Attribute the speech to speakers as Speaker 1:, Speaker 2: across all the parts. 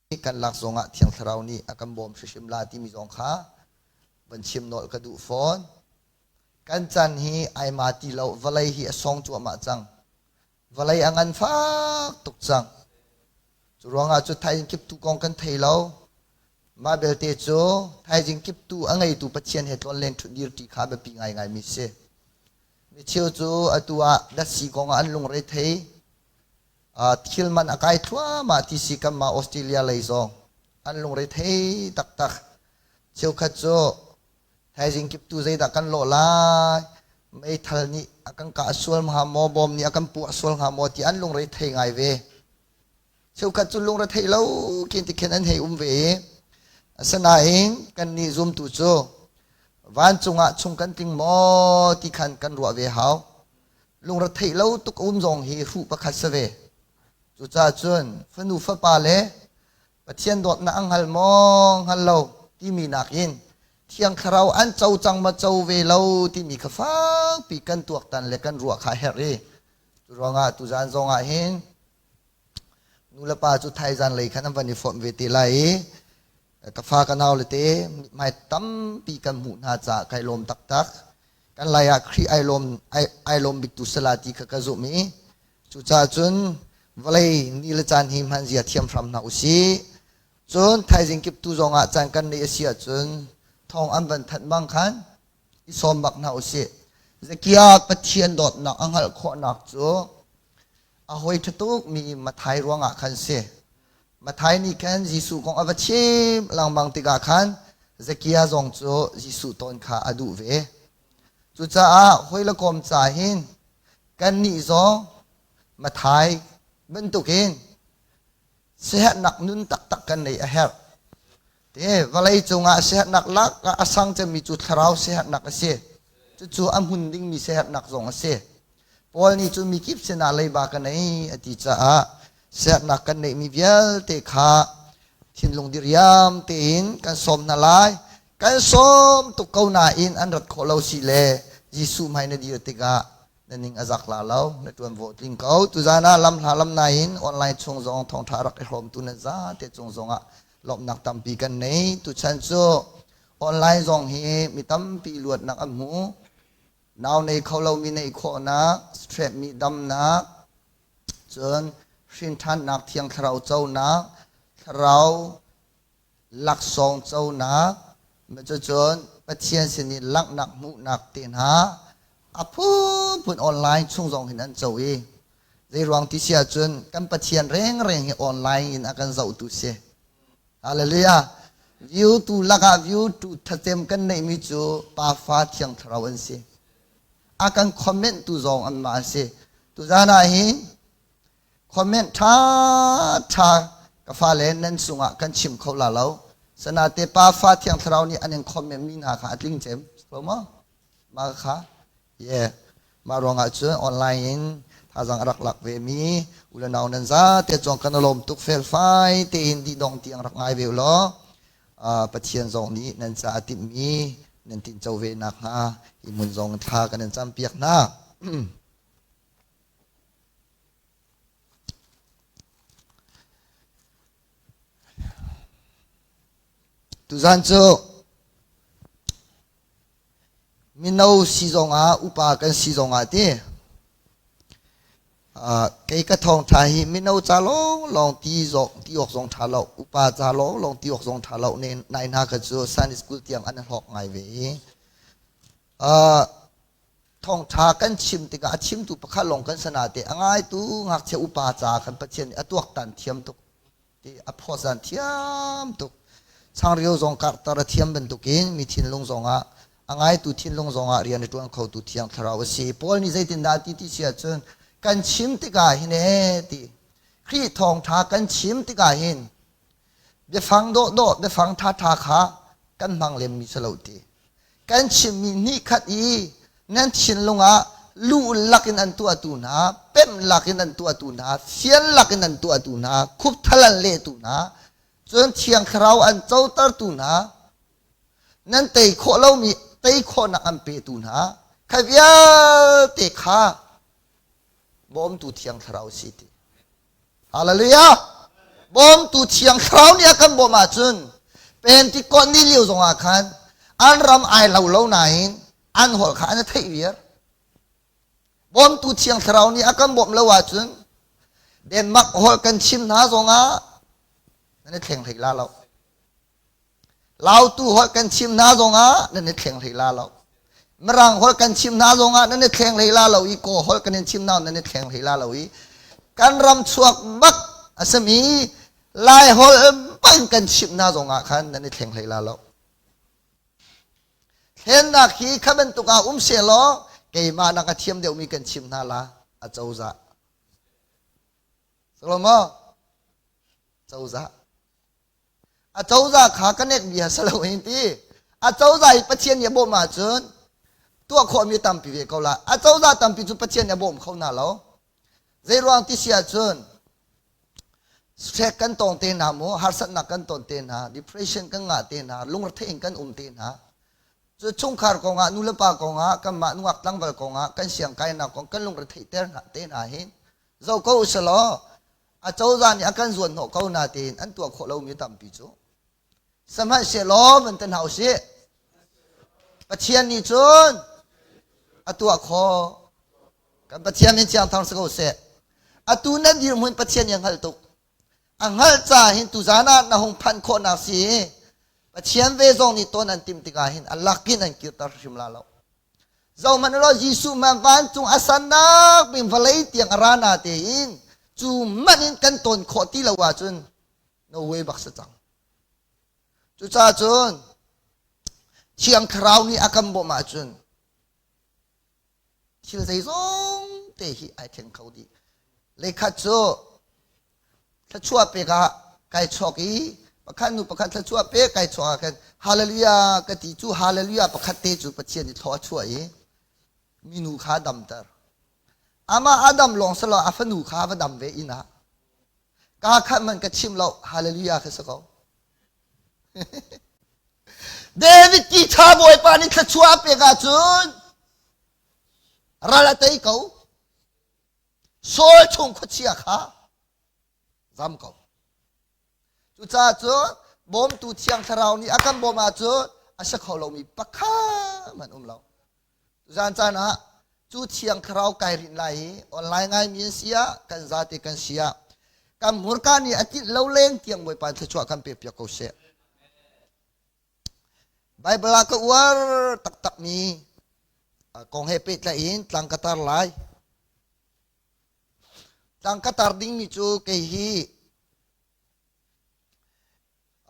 Speaker 1: Kan lak zongah Thiang Thlarau nih a kan bawm hrimhrim la timi zong kha van chim nolh ka duh fawn. Kan chan hi ai ma ti lo, vawlei hi a song cuahmah cang. Vawlei a ngan fak tuk cang. Cu ruangah cu thaizing kiptu kong kan thei lo. Mah belte cu thaizing kiptu a ngeitu Pathian he tlawnlen ṭhutdir ṭi kha biapi ngaingaimi si. Micheu cu atu ah datsi kong ah an lungre thei. Thil man a kai thluahmah ti si kanmah Australia lei zong an lungre thei taktak. Cheukhat cu thaizing kiptu zeidah kan lawh lai, meithal nih a kan kah sual hnga maw, bom nih a kan puah sual hnga maw ti an lungre thei ngai ve. Cheukhat cu lungre thei lo khin ti khin an hei um ve i asinain kannih zumtu cu vancung ah chung kan tling maw ti khan kan ruah ve hau. Lungretheih lo tuk um zong hi hruh pakhat si ve. Cucaah cun fanu fapa le Pathian dawtnak an hngal maw hngal lo timi nakin Thiang Thlarau an co cang ma co ve lo timi kha fakpi kan tuaktan le kan ruah kha a herh i cu ruangah tuzaan zong ah hin nu le pa cu thaizan lei khan an van i fonh ve te lai i ka fa ka nau le te mithmai tampi kan hmuh hna caah kai lawm taktak. Kan lai ah Khrih ai lawm ai lawm biktu sala ti kha ka zumh i cucaah cun vawlei ni le caan hi hman zia thiam hram hna usih. Cun thaizing kiptu zong ah caan kan neih a si ahcun thawng an van thanh bang khan i sawm bak hna usih. Zakia Pathian dawtnak a hngalh khawhnak cu a hawi ṭha tukmi Mathai ruangah khan si. Mathai nih khan Jesuh kong a va chim lengmang tikah khan Zakia zong cu Jesuh tawn kha a duh ve. Cucaah hawi le kom ca hin kannih zong Mathai bantukin siaherhnak nun taktak kan neih a herh. Te vawlei cungah siaherhnak lak ah a sang cemmi cu thlarau siaherhnak a si. Cucu a hmun dingmi siaherhnak zong a si. Paul nih cun mikip sinah leiba ka nei a ti caah siaherhnak kan neihmi vialte kha thinlung diriam tein kan sawm hna lai. Kan sawm tuk ko nain an rat khawh lo si le Jesuh hmai na dir tikah na ning a zak la lo na ṭuanvo tling ko. Tuzaan ah lam hla lam nain online chung zong thawngṭha rak i hrawmtu nan zate cung zongah lawmhnak tampi kan nei. Tuchan cu online zong hi mi tampi luatnak an hmu. Nau nei kho lomi neih khawhnak, strep mi damnak, cun hrinṭhannak thiang thlarau conak, thlarau laksawng conak, cucun Pathian sin i langhnak hmuhnak te hna a phunphun online chung zong hin an co i zeiruang ti si ahcun kan Pathian rengreng hi online in a kan zohtu si. Hallelujah. View tu lakah view tu thacem kan neihmi cu Pa Fa Thiang Thlarau an si. A kan comment tu zong anmah an si. Tuzan ah hin comment ṭha ṭha ka fale nan sungah kan chim kho la lo. Sanate Pa Fa Thiang Thlarau nih an in comment mi hna kha a tling cem. Lo maw? Mah kha Yeah. Mah ruangah cun online in thazaang a rak lak ve mi u le nau nan zate cong kan lawm tuk felfai tein dih dong tiang rak ngai ve u law Pathian zong nih nan ca a timhmi nan tinco ve nakhnga hi hmun zong thla kan in campiak hna. Tuzan cu Mino si zongah upa kan si zongah ti kei ka thawngṭha hi mino ca lawnglawng ti zong ti awk zong ṭha lo upa ca lawnglawng ti awk zong ṭha lo ne nai hna kha cu Sunday school tiang an hlawk ngai ve i thawngṭha kan chim tikah a chimtu pakhat lawng kan sana te a ngaitu ngakchia upa ca khan Pathian nih a tuaktan thiam tuk ti a phawtzan thiam tuk changreu zong karhter a thiam bantukin mi thinlung zongah a ngaitu thinlung zongah rian a ṭuan khotu thiang thlarau a si Paul nih zeitindah ti ti si ahcun kan chim tikah hin ee ti Khrih thawngṭha kan chim tikah hin biafang dawhdawh biafang ṭhaṭha kha kan hmang lemmi si lo ti Kan chimmi hnihkhat i nan thinlung ah lu lakin an tuahtu hna, pemh lakin an tuahtu hna, fial lakin an tuahtu hna, khupthal an lehtu hna, cun Thiang Thlarau an cotertu hna, nan tei khawh lomi tei khawhnak an petu hna, kha vialte kha bawmtu Thiang Thlarau si ti. Hallelujah! Bawmtu Thiang Thlarau nih a kan bawmh ahcun Pentecost ni lio zongah khan an ram ai lo lo nain an holh kha an i theih viar. Bawmtu Thiang Thlarau nih a kan bawmh lo ahcun Denmark holh kan chim hna zongah nan i thleng hlei la lo. Lautu holh kan chim hna zongah nan i thleng hlei la lo. Mirang holh kan chim hna zongah nan i thleng hlei la lo i Kaw holh kan in chim hna nan i thleng hlei la lo i kan ram chuak bak a simi Lai holh bang kan chimh hna zongah khan nan i thleng hlei la lo. Thlennak hi kha bantuk ah um sehlaw keimah nak a thiam deuhmi kan chim hna la a cozah. Salomo cozah. A cozah kha ka nek bia si lo in ti. A cozah i Pathian nih a bawmh ahcun tuah khawhmi tampi ve ko la. A cozah tampi cu Pathian nih a bawm kho hna lo. Zei ruang ti si ahcun stress kan tong te hna mu, harsatnak kan ton te hna, depression kan ngah te hna, lungrethei in kan um te hna. Cu chungkhar kongah, nulepa kongah, kanmah nungak tlangval kongah, kan siangkainak kong kan lungretheih ter hna te hna hin zoh ko usalaw a cozah nih a kan zuan hnawh ko na tiin an tuah khawh lomi tampi cu sihmanhsehlaw van ti hna usih Pathian nih cun a tuah khawh kan Pathian min thiang thang si ko seh atu nan dirhmun Pathian nih a hngalh tuk a hngalh ca hin tuzan ah na hung phanh khawhnak si Pathian ve zong nih ton an timh tikah hin a lakin an kirter hrim la lo Zohhmanh ulaw Jesuh hmanh vancung a sannak bik vawlei tiang a ra na tein cu manh in kan tawn khawh ti lo ahcun no way bak si cang. Cucaah cun Thiang Thlarau nih a kan bawmh ahcun thil zeizong te hi ai thleng kho dih. Leikhat cu thluachuah pek ah kai chawk i pakhat nu pakhat thluachuah pek kai chawk ah khan hallelujah ka ti cu hallelujah pakhat te cu Pathian nih thlaw a chuah i minu kha a damter amah a dam lawng silo a fanu kha va dam ve inn ah ka khat man ka chim lo hallelujah kha si ko David ki tha bawipa nih thluachuah a pek ahcun ral a tei ko Saul chung khuachia kha zam ko. Cucaah cun bawmtu Thiang Thlarau nih a kan bawmh ahcun a si kho lomi pakhat hmanh um lo. Zan caan ah cu Thiang Thlarau kai rinh lai i online ngaimi an si ah kan zate kan si ah kan hmurka nih a tinh lo leng tiang Bawipa thluachuah kan pek piak ko seh. Baibal ah ka uar taktakmi kong he pehtlaih in tlang ka tar lai. Tlang ka tar dingmi cu kei hi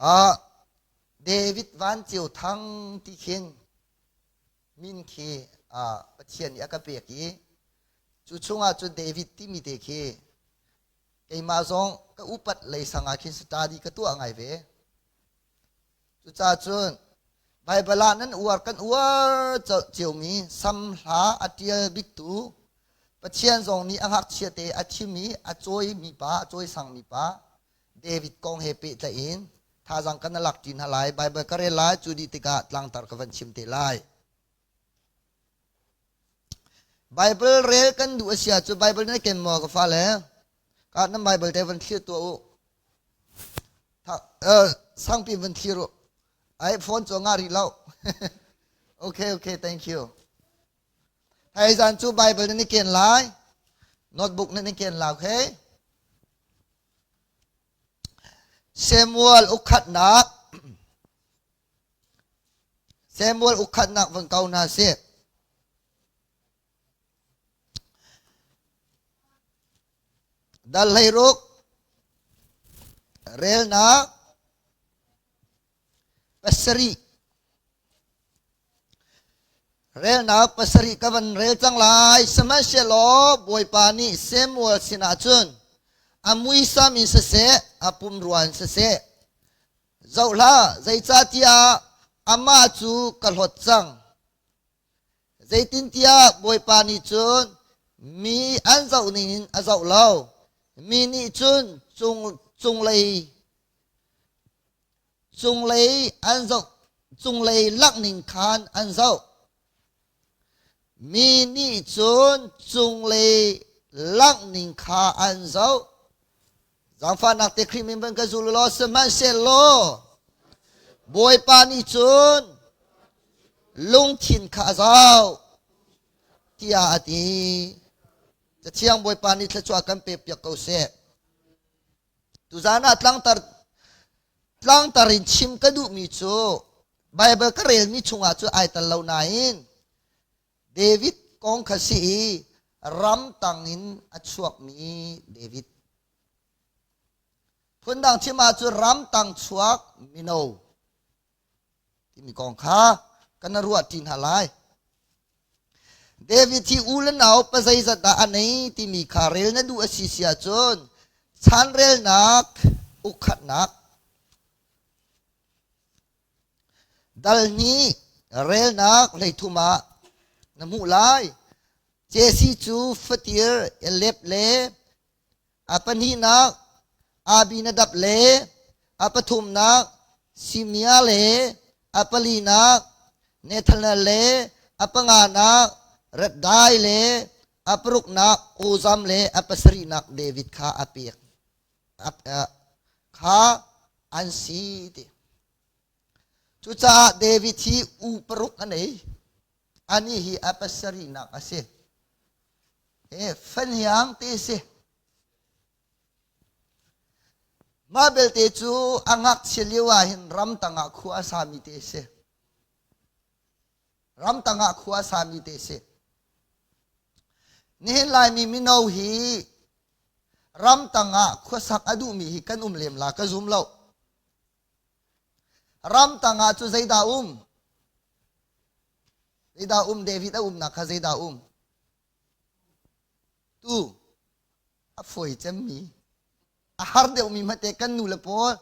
Speaker 1: uh, David Van Ceu Thang ti khin min khi uh, Pathian nih a ka pek i cu chungah cun David timi te khi keimah zong ka upat lei sang ah khin study ka tuah ngai ve. Cucaah cun Baibal ah nan uar kan uar ciomi Sam hla a ṭial biktu Pathian zong nih a ngakchia te a thim i a cawimi pa, a cawisangmi pa David kong he pehtlaih in thazaang kan lak ṭi hna lai. Baibal ka rel lai, cu dih tikah tlangtar ka van chim te lai. Baibal rel kan duh a si ahcun Baibal na ken maw ka fale? Ka nan Baibal te van thlir tuah u. Sangpi van thlir u. Ai phone cu ngah rih lo. okay, okay, thank you. Hai zan cu Bible nan i ken lai. Notebook nan i ken lai, okay? Samuel ukhatnak Samuel ukhatnak van kau hna sih. Dal 16 relnak pasarih relnak pasarih ka van rel cang lai sihmanhsehlaw Bawipa nih Samuel sinah cun a muisam in siseh a pumrua in siseh zoh hlah zeicahtiah amah cu ka hlawt cang Zeitintiah Bawipa nih cun mi an zoh ningin a zoh lo. Mi nih cun cung, cunglei cunglei an zoh cunglei langh ning khan an zoh. Mi nih cun cunglei langh ning kha an zoh. Zaangfahnak te Khrih min van ka zul law sihmanhsehlaw Bawipa nih cun lungthin kha a zau tiah a ti. Cathiang Bawipa nih thluachuah kan pekpiak ko seh. Tuzaan ah tlangtar tlangtar in chim ka duhmi cu Baibal ka relmi chungah cu ai tel lo nain David kong kha si i ramtang in a chuakmi David. Phundang chim ahcun ramtang chuak mino timi kong kha kan ruah ṭi hna lai. David hi u le nau pa zeizat dah a nei timi kha rel na duh a si si ahcun chanrelnak ukkhatnak Dal hnih relnak 13 ah na hmuh lai. Jesse cu fatir Eliab le a pahnihnak Abinadab le a pathumnak Shimea le a palinak Nethanel le a panganak Raddai le a paruknak Ozam le a pasarihnak David kha a pek. Kha an si ti. Cucaah David hi u paruk a nei. Anih hi a pasarihnak a si. E, fahniang te si. Mah belte cu a ngakchia lio ah hin ramtang ah khua a sami te si. Ramtang ah khua a sami te si. Nihin Laimi mino hi ramtang ah khuasak a duhmi hi kan um lem la ka zum lo. Ramtang ah cu zeidah um? Zeidah um? David a umnak kha zeidah um? Tu a fawi cemmi, a har deuhmi hmate kan nu le pawl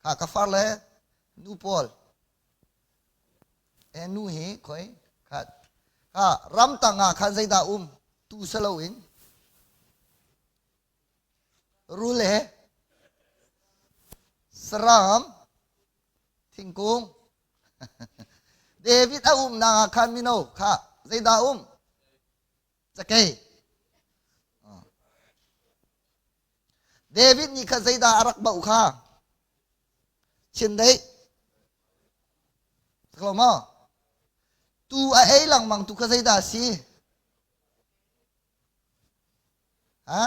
Speaker 1: kha ka far le nu pawl e nu hi khoi khat kha ramtang ah khan zeidah um tu salo in rul he saram thingkung David a umnak ah khan mino kha zeidah um cakei David nih kha zeidah a rak bauh kha chindeih lo maw tu a ei lengmang tu kha zeidah a si Ha?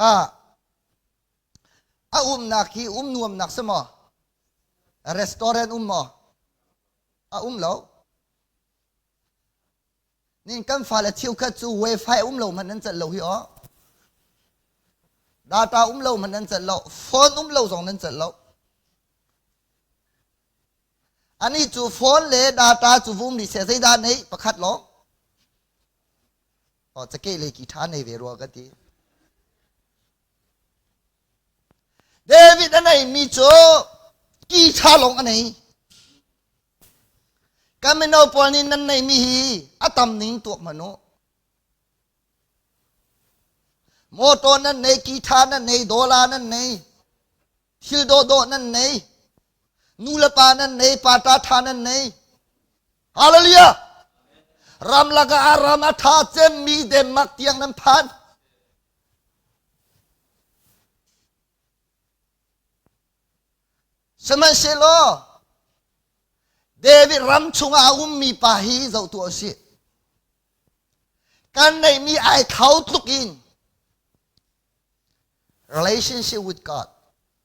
Speaker 1: Ha. A umnak hi um nuamnak si maw? Restaurant um maw? A um lo. Nin kan fale cheukhat cu wifi um lo hmanh nan celh lo hi aw. Data um lo hmanh nan celh lo. Phone um lo zong nan celh lo. Ani cu phone le data cu vum rih seh zeidah nei pakhat lawng. Oh, cakeh le ki ṭha nei ve rua ka ti. David a neimi cu ki ṭha lawng a nei. Kan mino pawl nih nan neimi hi a tam ning tuak hmanh u. Motor nan nei, ki ṭha nan nei, dollar nan nei. Thil dawhdawh nan nei. Nu le pa nan nei, pa ṭa ṭha nan nei. Hallelujah! Ramlak ah ram a ṭha cemmi Denmark tiang nan phan. Sihmanhsehlaw David ram chungah a ummi pa hi zoh tuah usih. Kan neihmi ai thau tluk in Relationship with God.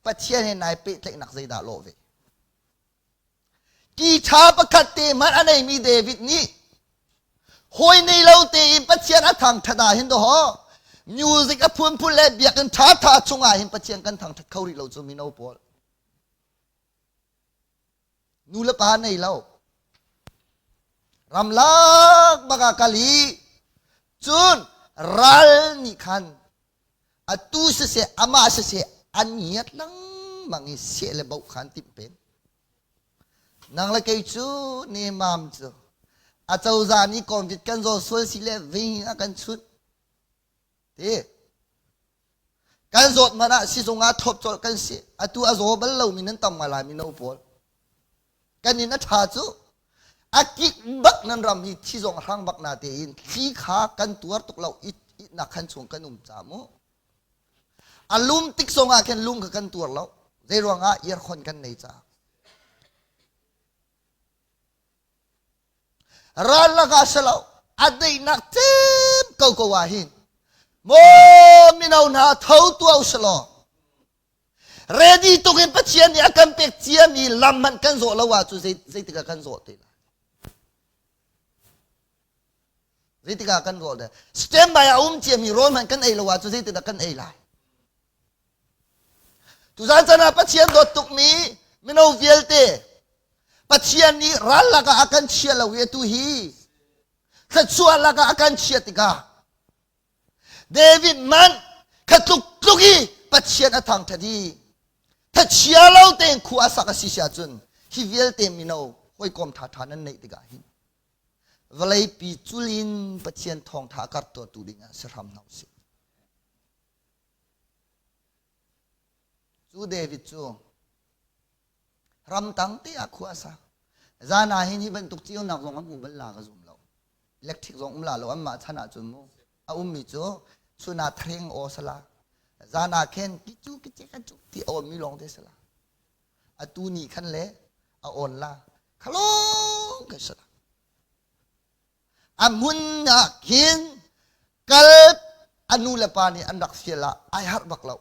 Speaker 1: Pathian he nai pehtlaihnak zeidah lawh ve? Ti ṭha pakhat te hmanh a neimi David nih hawi nei lo tein Pathian a thangṭhat ah hin dawh music a phunphun le biakinn ṭhaṭha chungah hin Pathian kan thangṭhat kho rih lo cu mino pawl. Nu le pa nei lo. Ramlak bak ah kal i cun ral nih khan atu siseh amah siseh an ngiat lengmang i seh le boh khan timh pen. Nang le kei cu nemam cu acozah nih covid kan zaw sual si le ving a kan chunh. Ti Kan zawt hmanh ah sizung ah thlop colh kan si. Atu a zaw bal lomi nan tam ngai lai mino pawl. Kan inn a ṭha cu a kik bak nan ram hi thi zong a hrang bak na tein thli kha kan tuar tuk lo. Ihnak khan chung kan um ca mu. A lum tik zongah khin lum kha kan tuar lo. Zei ruangah earkhon kan nei caah. Ral lakah si lo, a daihnak cem ko ko ah hin maw mino hna tho tuah u law ready tuk in Pathian nih a kan pek ciami lam hmanh kan zawh lo ahcun zeitik ah kan zawh te lai? Zeitik ah kan zawh te? Standby a um ciami rawl hmanh kan ei lo ahcun zeitik ah kan ei lai? Tuzan chan ah Pathian dawt tukmi mino vialte Pathian nih ral lakah a kan chia lo i atu hi thluachuah lakah a kan chia tikah David man kha tluk tluk i Pathian a thangṭhat i thachia lo tein khua a sak a si si ahcun hi vialte mino hawikom ṭhaṭha nan neih tikah hin vawleipi culin Pathian thawngṭha a karhtuartu dingah si hram hna usih. Cu David cu ramtang te ah khua a sa. Zan ah hin hi bantuk cionak zong an hmu bal la ka zum lo. Electric zong um la lo anmah chan ahcun mu. A ummi cu chun ah threng aw sala. Zan ah khen kicu kice ka cuk ti a awnmi lawng te sala. Atu ni khan le a awn la. Khalong ka sala. A hmun ah khin kal a nu le pa nih an rak fial ah ai harh bak lo.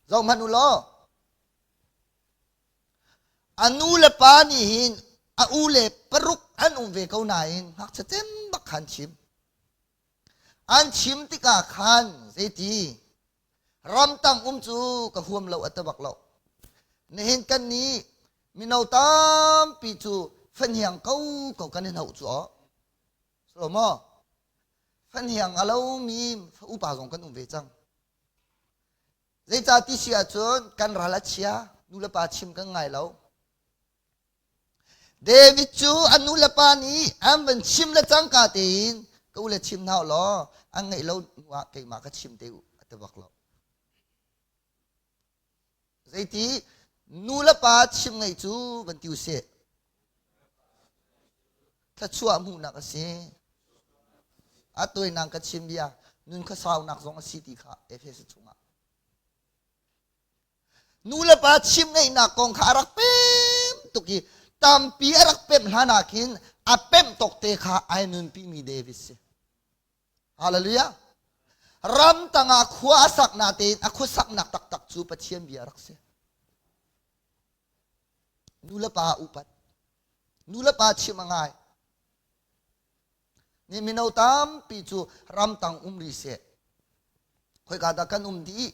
Speaker 1: Zoh hmanh u law a nu le pa nih hin a u le paruk an um ve ko nain ngakchia cem bak khan chim. An chim tikah khan zeiti ramtang um cu ka huam lo a ti bak lo. Nihin kan nih mino tampi cu fahniang ko ko kan in hauh cu aw. So maw? Fahniang a lomi fa upa zong kan um ve cang. Zeicah ti si ahcun kan ral a chia, nu le pa chim kan ngai lo. David cu a nu le pa nih an van chim le cangka tein ka u le chim hna law an ngeih lo hnuah keimah ka chim te u a ti bak lo. Zeiti nu le pa chim ngaih cu van ti usih. Thluachuah hmuhnak a si. A tawinak ka chim bia nun khuasaunak zong a si ti kha Efesus chungah. Nu le pa chim ngeihnak kong kha a rak pem tuk i tampi a rak pemh hlan ah khin a pemh tawk te kha ai nunpimi David si. Hallelujah. Ram tangah khua a sak natein a khuasaknak taktak cu Pathian bia a rak si. Nu le pa upat. Nu le pa chim a ngai. Ni mino tampi cu ramtang um rih seh. Khoika dah kan um dih?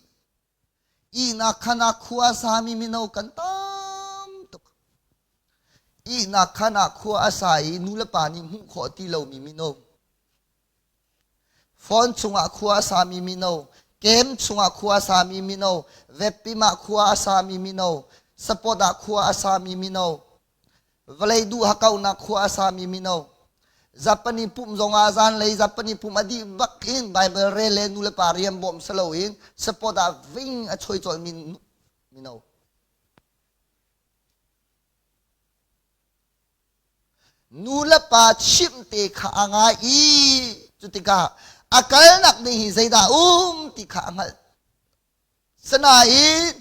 Speaker 1: Ihnak khan ah khua a sami mino kan tam tuk. Ihnak khan ah khua a sa i nu le pa nih hmuh khawh ti lomi mino. Phone chungah khua a sami mino, game chungah khua a sami mino, webpim ah khua a sami mino, support ah khua a sami mino, vawlei duh hakaunak khua a sami mino, Japani pumh zongah zanlei Japani pumh a dih bak in Bible rel le nulepa rian bawm si loin support ah ving a choi cawlmi mino. Nu le pa chimh te kha a ngai i cutikah a kalnak ding hi zeidah um ti kha a hngalh. Sinain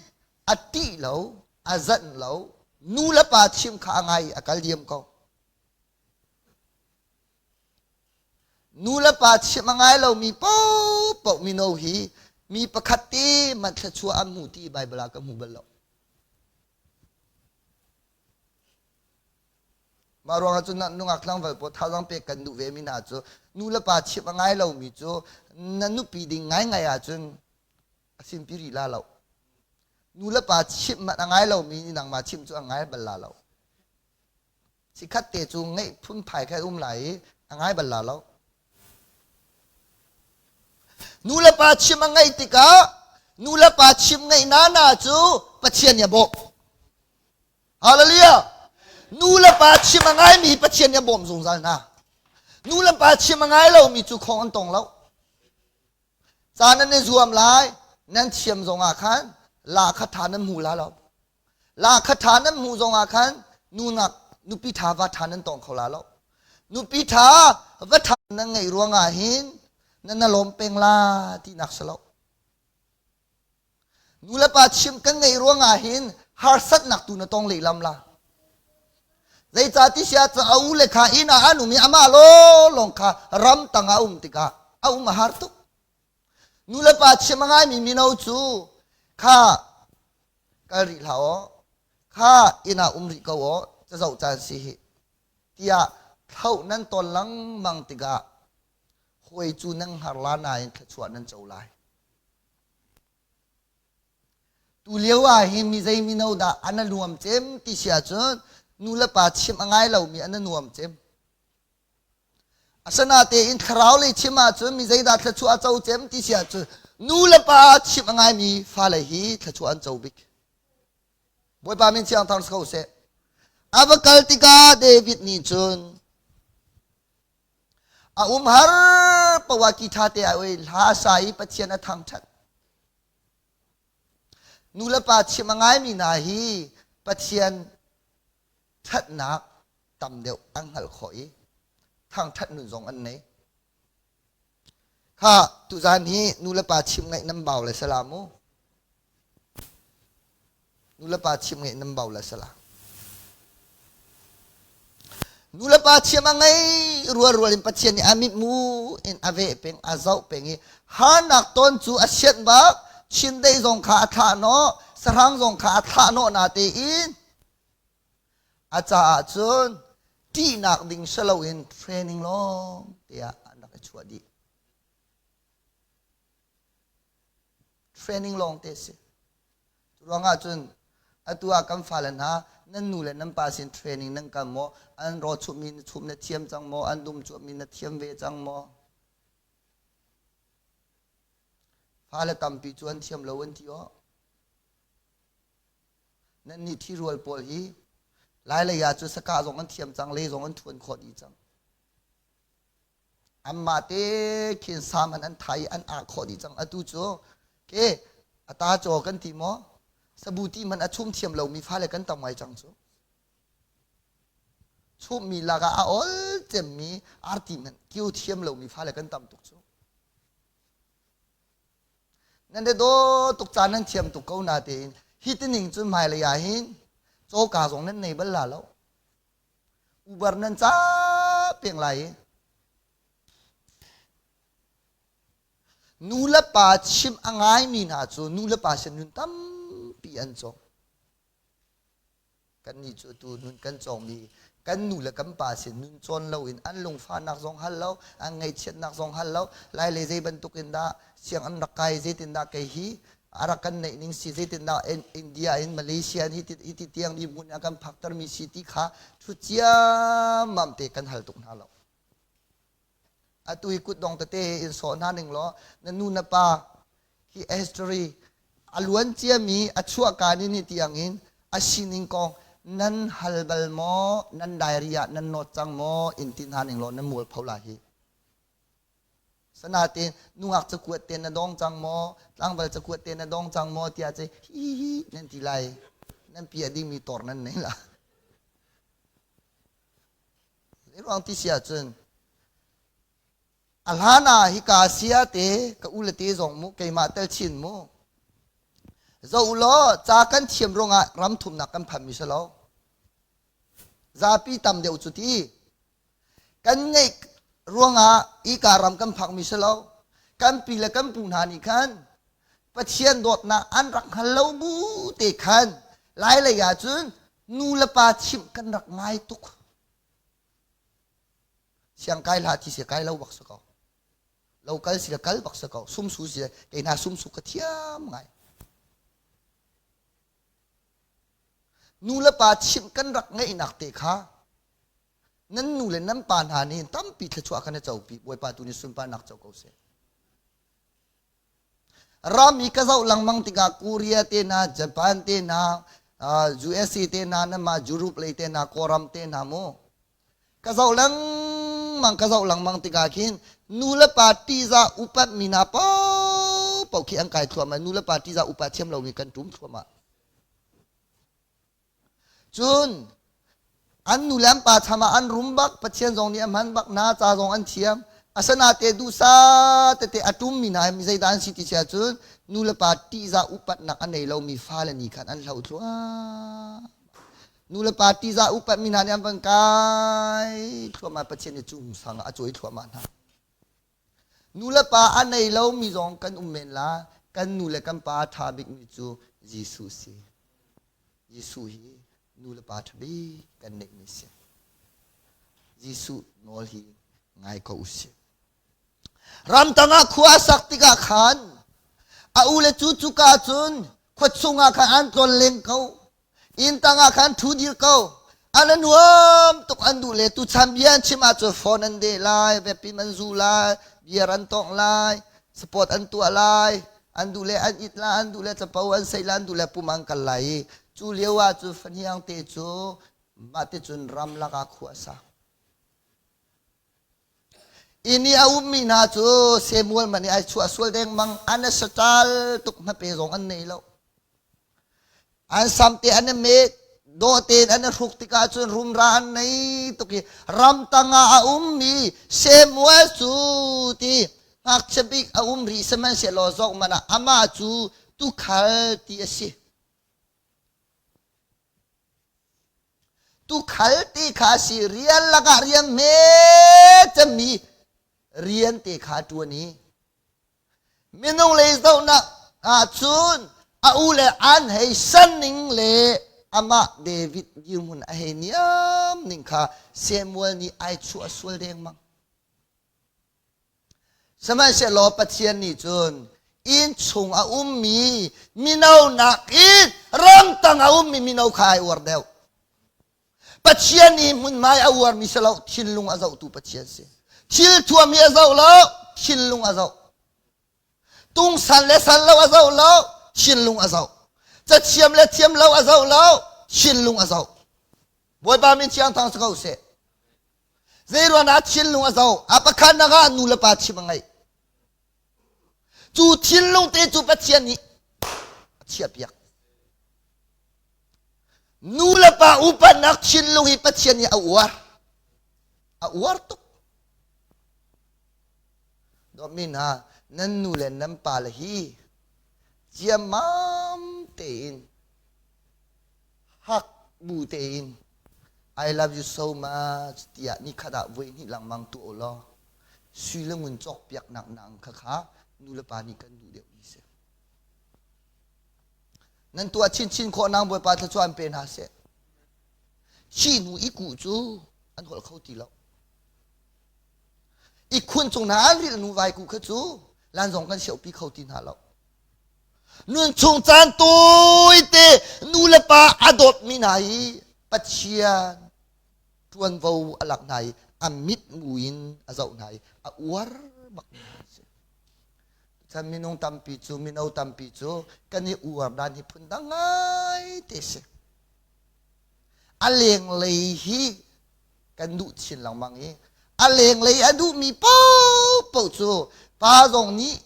Speaker 1: a ṭih lo, a zanh lo, nu le pa chimh kha a ngai i a kal diam ko. Nu le pa chimh a ngai lomi paohpaoh mino hi mi pakhat te hmanh thluachuah an hmu ti Baibal ah ka hmu bal lo. Mah ruangah cun nungak tlangval pawl thazaang pek kan duh ve mi hna cu nu le pa chimh a ngai lomi cu na nupi ding ngaingai ahcun a simpi rih la lo. Nu le pa chimh hmanh a ngai lomi nih nangmah chimh cu a ngai bal la lo. Sikhat te cu ngeih phunphai kha um lai i a ngai bal la lo. Nu le pa chim a ngaih tikah nu le pa chim ngaih nana cu Pathian nih a bawmh. Hallelujah! Nu le pa chim a ngaimi Pathian nih a bawmh zungzal hna. Nu le pa chim a ngai lomi cu khong an tong lo. Ca nan i zuam lai, nan thiam zongah khan la kha ṭha nan hmu la lo. La kha ṭha nan hmuh zongah khan nunak nupi ṭha va ṭha nan tong kho la lo. Nupi ṭha va ṭha nan ngeih ruangah hin Na na lawm peng la tinak si lo. Nu le pa chim kan ngeih ruangah hin harsatnak tu na tong lehlam la. Zeicah ti sia a u le kha inn ah an um i amah lawng kha ram tang ah um tikah a um a har tuk. Nu le pa chim a ngaimi mino cu kha kal rih hlah aw, kha inn ah um rih ko aw, cazoh caan si hi tiah thloh nan tawn lengmang tikah hawi cu nan hngar la nain thluachuah nan co lai. Tu lio ah hin mi zei mino dah an a nuam cem ti si ahcun nu le pa chimh a ngai lomi an a nuam cem. Asinatein thlarau lei chim ahcun mi zeidah thluachuah a co cem ti si ahcun nu le pa chimh a ngaimi fale hi thluachuah an co bik. Bawipa min thiang thang si ko seh. A va kal tikah David nih cun a umhar poah ki ṭha te ah oi hla a sa i Pathian a thangṭhat. Nu le pa chim a ngaimi hna hi Pathian ṭhatnak tam deuh an hngalh khawh i thangṭhat nun zong an nei. Kha tuzan hi nu le pa chim ngaih nan bau le sala mu. Nu le pa chim ngaih nan bau le sala. Nu le pa chiam a ngei rual rual in Pathian nih a mitmu in a veh peng a zoh peng i harnak ton cu a sianh bak chindeih zong kha a thlah nawh sahrang zong kha a thlah nawh na tein A caah cun ṭihnak ding si loin training lawng tiah an rak i chuah dih. Training lawng te si. Cu ruangah cun atu ah kan fale hna nan nu le nan pa sin training nan kal maw? An raw chumhmi na chum na thiam cang maw? An dum cuahmi na thiam ve cang maw? Fale tampi cu an thiam lo an ti aw. Nannih ṭhirual pawl hi Lailei ah cu sakah zong an thiam cang, le zong an ṭhuan khawh dih cang. Anmah te khin sam an an thai i an ah khawh dih cang. Atu cu ke a ta caw kan ti maw? Sabuti hmanh a chum thiam lomi fale kan tam ngai cang cu. Chummi lakah a ol cemmi arti hmanh kio thiam lomi fale kan tam tuk cu. Nan i daw tuk caan nan thiam tuk ko natein hi tining cun hmailei ah hin cawka zong nan nei bal la lo. Uber nan ca peng lai i nu le pa chim a ngaimi hna cu nu le pa sin nun tampi an cawng. Kannih cu atu nun kan cawngmi kan nu le kan pa sin nun cawn loin an lungfahnak zong hal lo, an ngaihchiatnak zong hal lo, lailei zei bantuk in dah siang an rak kai, zeitindah kei hi a rak kan neih ning si, zeitindah India in Malaysia in hi ti tiang ni hmun a kan phaktermi si ti kha thu ciammam te kan hal tuk hna lo. Atu hi kutdong tete in sawh hna ning law na nu na pa hi history a luan ciami a chuahka ni ni tiang in a sining kong nan hal bal maw nan diary ah nan note cang maw in ti hna ning law nan mualpho la hi sanatin nungak cakuat te na dong cang maw tlangval cakuat te na dong cang maw tiah ce hi hi nan ti lai nan pia dingmi tor nan nei la Ruang ti si ahcun a hlan ah hika sia te ka u le te zong mu keimah tel chin mu zoh law ca kan thiam ruangah ram thumnak kan phanmi si lo zapi tam deuh cu ti kan ngeih ruangah ika ram kan phakmi si lo kan pi le kan pu hna nih khan Pathian dawtnak an rak hngal lo bu te khan lailei ah cun nu le pa chimh kan rak ngai tuk. Siang kai hlah ti si kai lo bak si ko. Lo kal si kal bak si ko. Sumsu si kei hna sumsu ka thiam ngai. Nu le pa chimh kan rak ngeihnak te kha nan nu le nan pa hna nih tampi thluachuah kan i copi Bawipa tu nih sunparnak co ko seh. Ram i ka zoh lengmang tikah Korea te hna, Japan te hna, USA te hna, nanmah Europe lei te hna, Kawlram te hna mu. Ka zoh lengmang, ka zoh lengmang tikah khin nu le pa ṭihzah upatmi hna paohpaoh khi an kai thluahmah. Nu le pa ṭihzah upat thiam lomi kan ṭum thluahmah. Cun an nu le an pa cham ah an rum bak, Pathian zong nih a hman bak hna, ca zong an thiam. Asanate duhsa tete a ṭummi hna hi zeidah an si ti si ahcun nu le pa ṭihzah upatnak a nei lomi fale nih khan an hloh thluahmah. Nu le pa ṭihzah upatmi hna nih an van kai thluahmah Pathian nih cung sang ah a cawi thluahmah hna. Nu le pa a nei lomi zong kan um men la kan nu le kan pa ṭha bikmi cu Jesuh si. Jesuh hi nu le pa ṭha bik kan neihmi si. Jesuh nawl hi ngai ko usih. Ramtang ah khua a sak tikah khan a u le cu cuka cun khua chungah khan an tlawn leng ko. Inn tangah khan ṭhu dir ko. An a nuam tuk an duh le tuchan bia an chim ahcun phone an deh lai, vepim an zu lai, beer an tawngh lai, sport an tuah lai, an duh le an it la, an duh le capo an seih la, an duh le pum an kal lai i cu lio ah cu fahniang te cu mah ti cun ramlak ah khua a sa. Inn i a ummi hna cu Samuel man i ai chuah sual dengmang an saṭal tuk hmape zong an nei lo. An sam te an i met, dawh tein an i hruk tikah cun rumra an nei tuk i ramtang ah a ummi Samuel cu ti ngakchia bik a um rih sihmanhsehlaw zok man ah amah cu tukhal ti a si. Tukhal ti kha a si rian lakah rian hme cemmi rian te kha a ṭuan i minung lei zohnak ahcun a u le an hei san ning le amah David dirhmun a hei niam ning kha Samuel nih ai chuah sual dengmang. Sihmanhsehlaw Pathian nih cun inn chung a ummi mino nakin ramtang a ummi mino kha ai uar deuh. Pathian nih hmunhmai a uarmi si lo, thinlung a zohtu Pathian si. Thil thuam hi a zoh lo, thinlung a zoh. Tungsan le san lo a zoh lo, thinlung a zoh. Cathiam le thiam lo a zoh lo, thinlung a zoh. Bawipa min thiang thang si ko seh. Zeiruang dah thinlung a zoh? A pakhatnak ah nu le pa chim a ngeih. Cu thinlung te cu Pathian nih a chiahpiak. Nu le pa upatnak thinlung hi Pathian nih a uar. A uar tuk. Dawtmi hna, nan nu le nan pa le hi ciammam tein hak bu tein I love you so much tiah nikhat ah voi hnih lengmang tuah u law sui le ngun cawkpiaknak nang kha kha nu le pa nih kan duh deuh mi si. Nan tuah chinchin khawh nang Bawipa thluachuah an pe hna seh. Chi hnu i kuh cu an holh kho ti lo. I khun cung hna an rilh nu vai kuh kha cu lan zong kan siopi kho ti hna lo. Nunchung caan tawite nu le pa a dawtmi hna hi Pathian ṭuanvo a lak hna i a mitmu in a zoh hna i a uar bak hna a si. Chan minung tampi cu mino tampi cu kan i uar dan hi phundang ngai te si. A lenglei hi kan duh chin lengmang i a lenglei a duhmi paohpaoh cu pa zong nih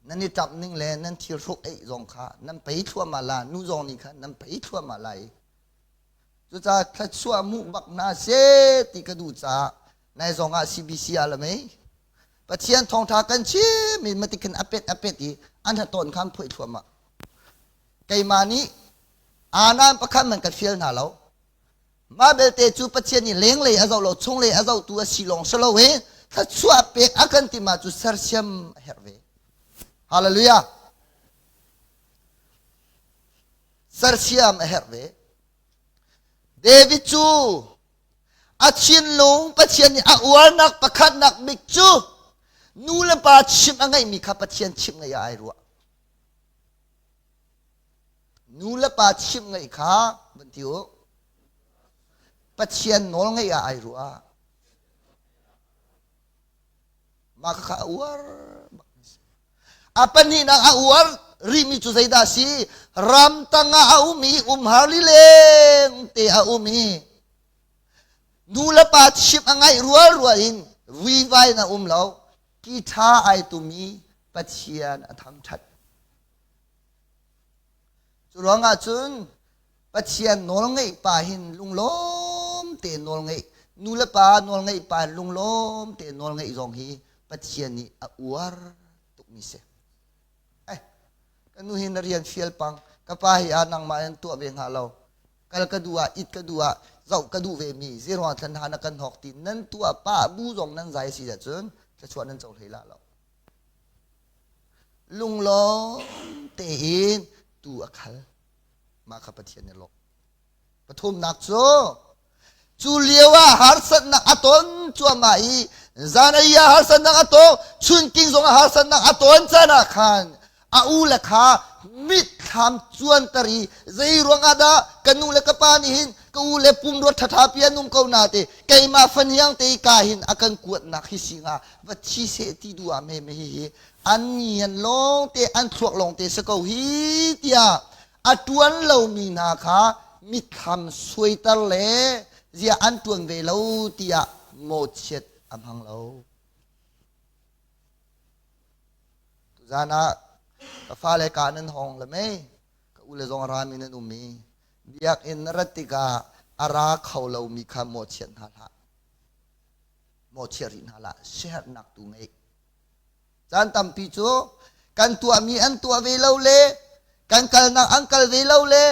Speaker 1: Nan i ṭamh ning le nan thil hruk eih zong kha nan pei thluahmah la, nu zong nih khan nan pei thluahmah lai. Cucaah thluachuah hmuh bak hna seh ti ka duh caah nai zong ah CBC ah la mei. Pathian thawngṭha kan chim i mati khin a pet a pet i an hatawn khan phoih thluahmah. Keimah nih anan pakhat man ka fial hna lo. Mah belte cu Pathian nih lenglei a zoh lo, chunglei a zohtu a si lawng si lo i thluachuah pek a kan ti ma cu sersiam a herh ve. Hallelujah. Sersiam a herh ve. David cu a thinlung Pathian nih a uarnak pakhatnak bik cu nu le pa chimh a ngeihmi kha Pathian chimh ngeih ah ai ruah. Nu le pa chimh ngaih kha van ti u. Pathian nawl ngaih ah ai ruah. Mah kha a uar bak si. A pahnihnak a uar rihmi cu zeidah a si? Ramtang ah a um i umhar lileng te a um i nu le pa chimh a ngaih rual rual in vuivai in a um lo. Ki ṭha ai tum i Pathian a thangṭhat. Cu ruangah cun Pathian nawlngeih pa hin lunglawm tein nawlngeih. Nu le pa nawlngaih pa lunglawm te nawlngaih zong hi Pathian nih a uar tukmi si. Eh, ka nu hi na rian fial pang, ka pa hi ah nangmah in tuah ve hnga lo. Kal ka duh ah, it ka duh ah, zoh ka duh ve mi, zeruang thlan ha na kan hawk ti nan tuah pa bu zong nan zai si ahcun thluachuah nan co hlei la lo. Lunglawm tein tu a khal. Mah kha Pathian nih lawm. Pathumnak cu cu lio ah harsatnak a ton cuahmah i zan ei ah harsatnak a tong chunking zong ah harsatnak a ton caan ah khan a u le kha mitthlam cuanter i zei ruangah dah ka nu le ka pa nih hin ka u le pumrua ṭhaṭha pi an um ko na te keimah fahniang te ka hin a kan kuatnak hi si hnga va thi seh ti duh ah me me hi hi an ngian lawng te an thluak lawng te si ko hi tiah a ṭuan lomi hna kha mitthlam suaiter le ziah an ṭuan ve lo tiah mawhchiat a hmang lo. Tuzan ah ka fale ka nan hong le mei ka u le zong a rami nan um i biakinn na rat tikah a ra kho lomi kha mawhchiat hna hlah. Mawhchiat rih hna hlah. Siaherhnak tu ngei. Caan tampi cu kan tuahmi an tuah ve lo le kan kalnak an kal ve lo le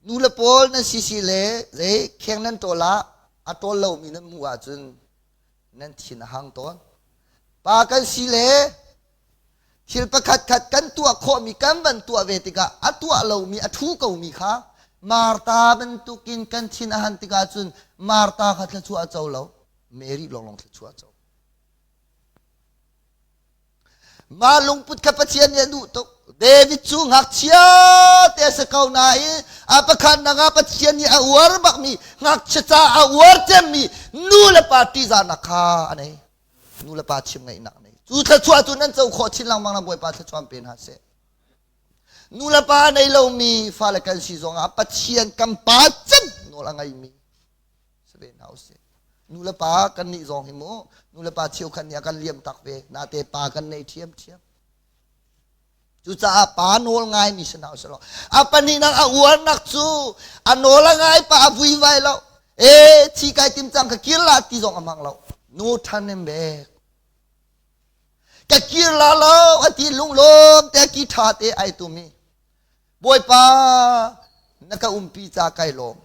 Speaker 1: nu le pawl nan si si le zei kheng nan ṭawl ah a ṭawl lomi nan hmuh ahcun nan thin a hang tawn. Pa kan si le thil pakhat khat kan tuah khawhmi kan van tuah ve tikah a tuah lomi a ṭhu komi kha Martha bantukin kan thin a han tikah cun Martha kha thluachuah a co lo. Mary lawnglawng thluachuah co. Mah lungput kha Pathian nih a duh tuk. David cu ngakchia te a si ko nain a pakhatnak ah Pathian nih a uar bakmi ngakchia ca a uar cemmi nu le pa ṭihzahnak kha a nei. Nu le pa chim ngaihnak a nei. Cu thluachuah cu nan co khawh chin lengmang na Bawipa thluachuah pe hna seh. Nu le pa nei lomi fale kan si zongah Pathian kan pa cem nawl a ngeimi si ve hna usih. Nu le pa kan nih zong hi mu nu le pa cheukhat nih a kan liam tak ve nate pa kan nei ṭhiam ṭhiam. Cucaah pa nawl ngaimi si hna usih law a pahnihnak a uarnak cu a nawl a ngai pa a vuivai lo e thi kai tim cang ka kir la ti zong a hmang lo nu ṭhan in bek ka kir la lo a ti lunglawm te ki ṭha te ai tumi Bawipa na ka umpi ca kai lawm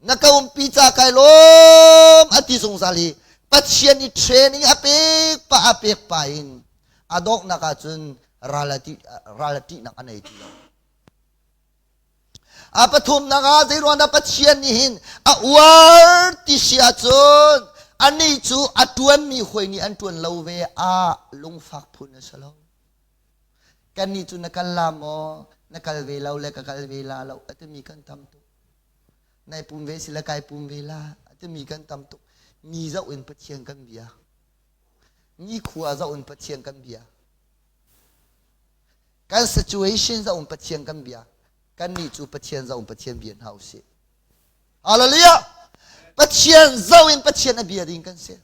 Speaker 1: na ka umpi ca kai lawm a ti zungzal hi Pathian i training a pek pa a pek pa in a donghnak ah cun ral a ral a ṭihnak a nei ti lo. A pathumnak ah zeiruang dah Pathian nih hin a uar ti si ahcun anih cu a ṭuanmi hawi nih an ṭuan lo ve ah lungfak phun a si lo. Kannih cu na kal la maw na kal ve lo le ka kal ve la lo a timi kan tam tuk. Nai pum ve si le kai pum ve la a timi kan tam tuk. Mi zoh in Pathian kan bia. Mi khua zoh in Pathian kan bia. Kan situation zoh in Pathian kan bia. Kannih cu Pathian zoh in Pathian bia hna usih. Hallelujah! Pathian zoh in Pathian a bia ding kan si.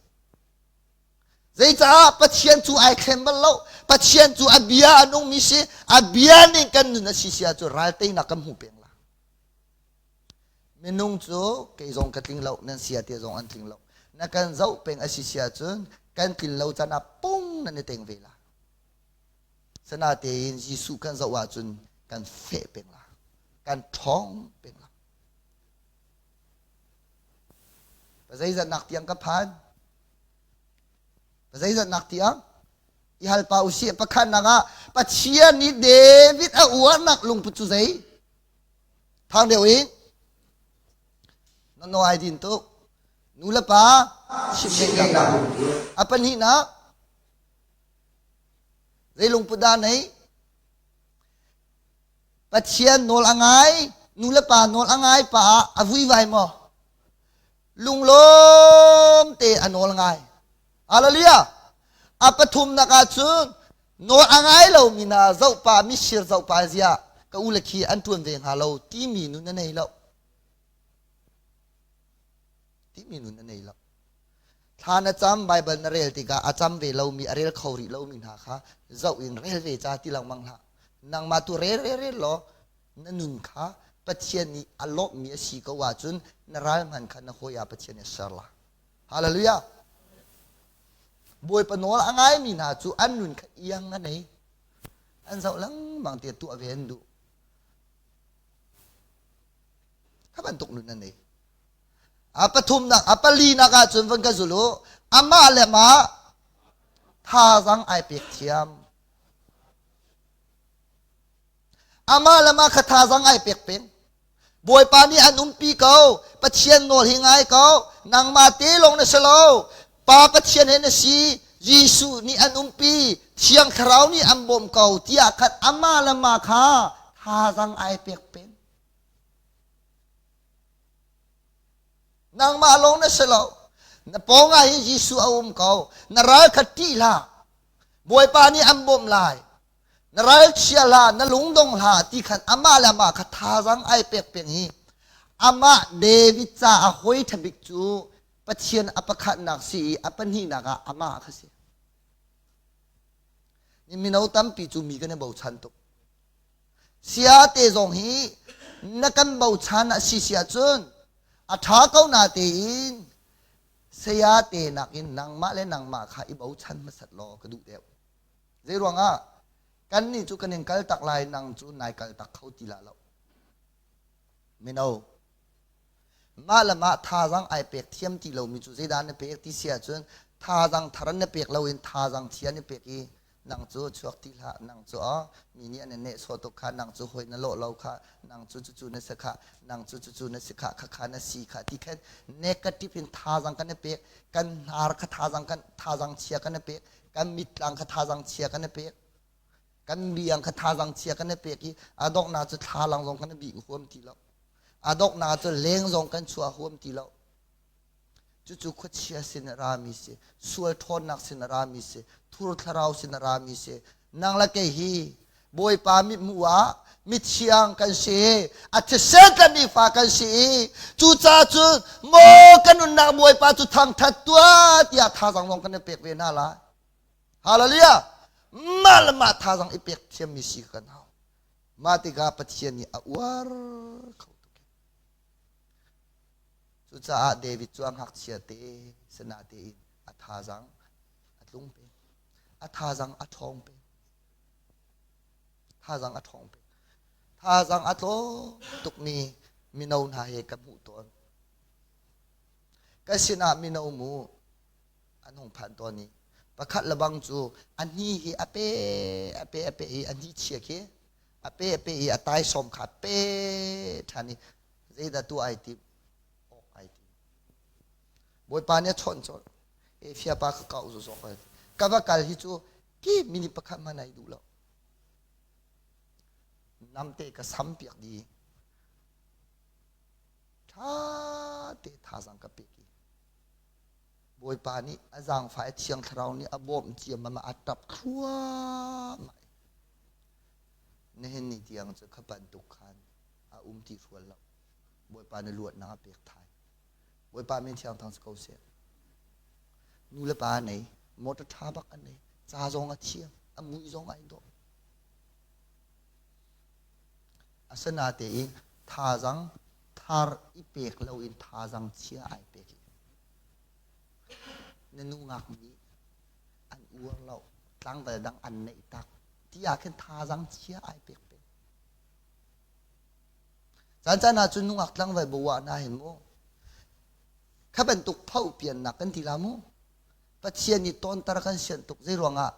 Speaker 1: Zeicah Pathian cu ai thleng bal lo. Pathian cu a bia a nungmi si. A bia ning kan nun a si si ahcun ral teinak kan hmu peng la. Minung cu kei zong ka tling lo, nan sia te zong an tling lo. Na kan zoh peng a si si ahcun kan tlin lo can ah pung nan i teng ve la. Sanatein Jesuh kan zoh ahcun kan feh peng la. Kan ṭhawng peng la. Zeizatnak tiang ka phan? Zeizatnak tiang? I hal pa usih pakhatnak ah Pathian nih David a uarnak lungput cu zei? Thang deuh in na no ai din tuk. Nu le pa chimhnak a pahnihnak zei lungput dah nei? Pathian nawl a ngai, nu le pa nawl a ngai pa ah a vuivai maw? Lunglawm te a nawl ngai. Hallelujah! A pathumnak ah cun nawl a ngai lomi hna zohpa misir zohpa ziah ka u le khi an ṭuan ve hnga lo timi nun a nei lo. Timi nun a nei lo. Thla na cam Baibal na rel tikah a cam ve lomi a rel kho rih lomi hna kha zoh in rel ve ca ti lengmang hlah. Nangmah tu rel rel rel law na nun kha Pathian nih a lawmhmi a si ko ahcun na ral hmanh kha na hawi ah Pathian nih a ser la. Hallelujah. Bawipa nawl a ngaimi hna cu an nun kha iang an ei. An zoh lengmang tiah tuah ve an duh. Kha bantuk nun an ei. A pathumnak, a palinak ahcun van ka zul u. Amah le mah thazang ai pek thiam. Amah le mah kha thazang ai pek peng. Bawipa nih an umpi ko. Pathian nawl hi ngai ko. Nangmah te lawng na si lo. Pa Pathian he na si. Jesuh nih an umpi. Thiang Thlarau nih an bawmh ko tiah khan amah le mah kha thazang ai pek peng. Nangmah lawng na si lo. Na pawng ah hin Jesuh a um ko. Na ral kha ṭih hlah. Bawipa nih an bawmh lai. Na ralchia hlah, na lungdong hlah ti khan amah le amah kha thazang ai pek peng hi amah David ca a hawi ṭha bik cu Pathian a pakhatnak si i a pahnihnak ah amah kha si. Ni mino tampi cu mi kan i bochan tuk. Sia te zong hi na kan bochan a si si ahcun a ṭha ko na tein saya te nakin nangmah le nangmah kha i bochan hmasat law ka duh deuh. Zei ruangah kannih cu kan in kal tak lai nang cu nai kal tak kho ti la lo. Mino mah le mah thazang ai pek thiam ti lomi cu zeidah na pek ti si ahcun thazang thar na pek loin thazang chia na pek i nang cu chuak ti hlah nang cu oh mi nih an in nehsawh tuk kha nang cu hawi na lawh lo kha nang cu cucu na si kha nang cu cucu na si kha khakha na si kha ti khan negative in thazang kan i pek kan hnar kha thazang kan thazang chia kan i pek kan mittlang kha thazang chia kan i pek kan biang kha thazang chia kan i pek i a donghnak cu thlalang zong kan i bih huam ti lo a donghnak cu leng zong kan chuah huam ti lo cucu khuachia sin a rami si sual ṭhawnnak sin a rami si thur thlarau sin a rami si nang le kei hi Bawipa mithmuh ah mithiang kan si a thisen tlanmi fa kan si i cucaah cun maw kan nunnak Bawipa cu thangṭhat tuah tiah thazang zong kan i pek ve hna lai Hallelujah mah le mah thazang i pek thiammi si kan hau mah tikah Pathian nih a uar kho tuk cucaah David cu a ngakchia te sana tein a thazang a tlung peng a thazang a ṭhawng peng Thazang a ṭhawng peng. Thazang a tlawm tukmi mino hna he ka hmuh tawn. Ka sinah mino mu an hung phan tawn i pakhat le bang cu a hni hi a pe a pe a pe i a hni chia khi a pe a pe i a taisawm kha a pe ṭhan i zeidah tuah ai tim awk ai tim. Bawipa nih a chawnh colh. E fiapa ka kau zozok ai. Ka va kal hi cu ki minute pakhat hmanh ai duh lo. Namte ka sam piak di. Tha te thazang ka pek i. Bawipa nih a zaangfah i thiang thlarau nih a bawmh ciammam a tap thluahmah. Nihin ni tiang cu kha bantuk khan a um ti hrual lo. Bawipa nih luatnak a pek thai. Bawipa min thiang thang si ko seh. Nu le pa nei, motor ṭha bak an nei, ca zong a thiam, a mui zong ai dawh. Asinatein thazang thar i pek loin thazang chia ai pek i na nu ngak nih an uar lo tlangval dang an neih tak ti ah khin thazang chia ai pek peng. Caan caan ah cun nungak tlangval bawa hna hin mu kha bantuk pho piannak kan ti la mu Pathian nih tawnter kan sianh tuk zei ruangah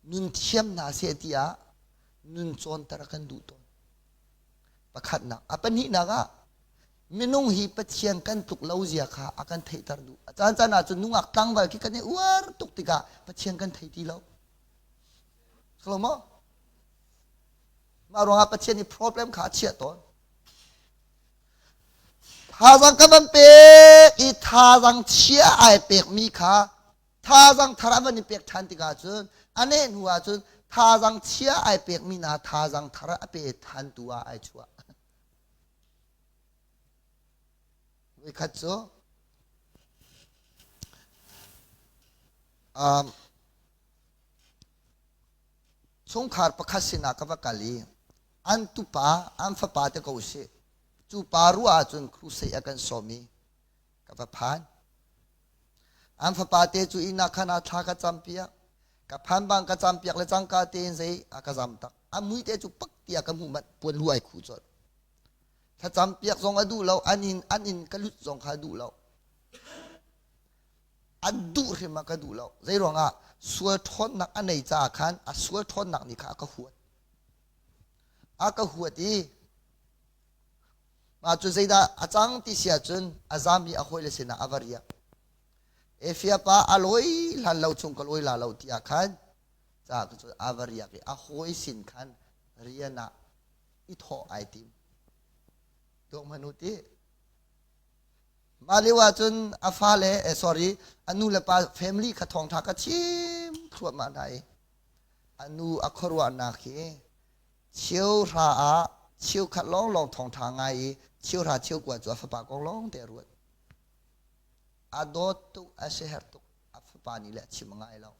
Speaker 1: nun thiam hna seh tiah nun cawnter kan duh tawn pakhatnak a pahnihnak ah minung hi Pathian kan tluk lo zia kha a kan theihter duh a caan caan ah cun nungak tlangval khi kan i uar tuk tikah Pathian kan thei ti lo Lo maw? Mah ruangah Pathian nih problem kha a chiah tawn. Thazang ka van pek i thazang chia ai pekmi kha thazang thar a van i pek ṭhan tikah cun a neh hnu ah cun thazang chia ai pekmi hna thazang thar a pe ṭhan tu ah ai chuah. Voikhat cu um, Chungkhar pakhat sinah ka va kal i. An tupa, an fapa te ko sih. Cu pa ruah ahcun crusade a kan sawm i ka va phan. An fapa te cu inn ah khan ah thla ka campiak. Ka phan bang ka campiak le cangka tein zei a ka zam tak. A mui te cu pak tiah ka hmuh manh puan lu ai khuh colh. Thlacam piak zong a duh lo, an inn an inn ka lut zong kha a duh lo. An duh hrim ah ka duh lo. Zei ruangah sual ṭhawnnak a nei caah khan a sual ṭhawnnak nih kha a ka huat. A ka huat i mah cu zeidah a cang ti si ahcun a zam i a hawile sinah a va riak. Efia pa a lawi hlan lo chung ka lawi la lo ti ah khan ca cu a va riak i a hawi sin khan rian ah i thawh ai tim. Tuak hmanh u ti. Mah lio ahcun a fale, eh, sorry, a nu le pa family kha thawngṭha ka chim thluahmah hna i a nu a khuaruahnak hi cheuhra ah cheukhat lawnglawng thawngṭha ngai i cheuhra cheukua cu a fapa kong lawng te a ruat. A dawt tuk, a siaherh tuk, a fapa nih le a chim a ngai lo.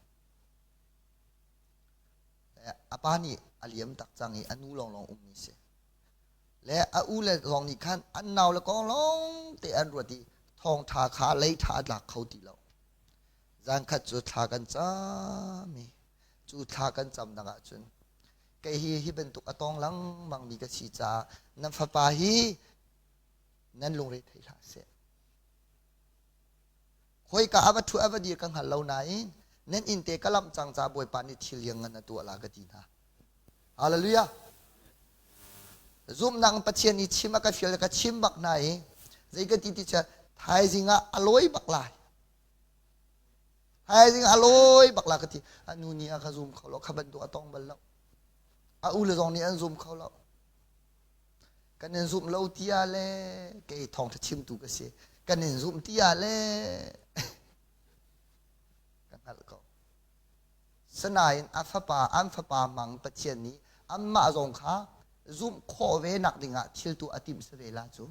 Speaker 1: A pa nih a liam tak cang i a nu lawnglawng ummi si. Le a u le zong nih khan an nau le kong lawng te an ruat i thawngṭha kha lei ṭha a tlak kho ti lo. Zankhat cu thla kan cam i cu thla kan cam dang ahcun kei hi hi bantuk a tong lengmang mi ka si caah nan fapa hi nan lungre thei hlah seh. Khoika a va ṭhu a va dir ka hngal lo nain nan inn te ka lamh cang caah Bawipa nih thil lianngan a tuah la ka ti hna. Hallelujah. Zumhnak in Pathian nih chim a ka fial ka chim bak hna i zei ka ti ti cu thaizing ah a lawi bak lai. Thaizing ah a lawi bak la ka ti. A nu nih a ka zum kho lo, kha bantuk a tong bal lo. A u le zong nih an zum kho lo. Kan in zumh lo tiah le kei thawngṭha chimtu ka si. Kan in zumh tiah le ka hngalh ko. Sinain a fapa an fapa hmang Pathian nih anmah zong kha zumh khawh ve nak dingah thil tuah a timh si ve la cu.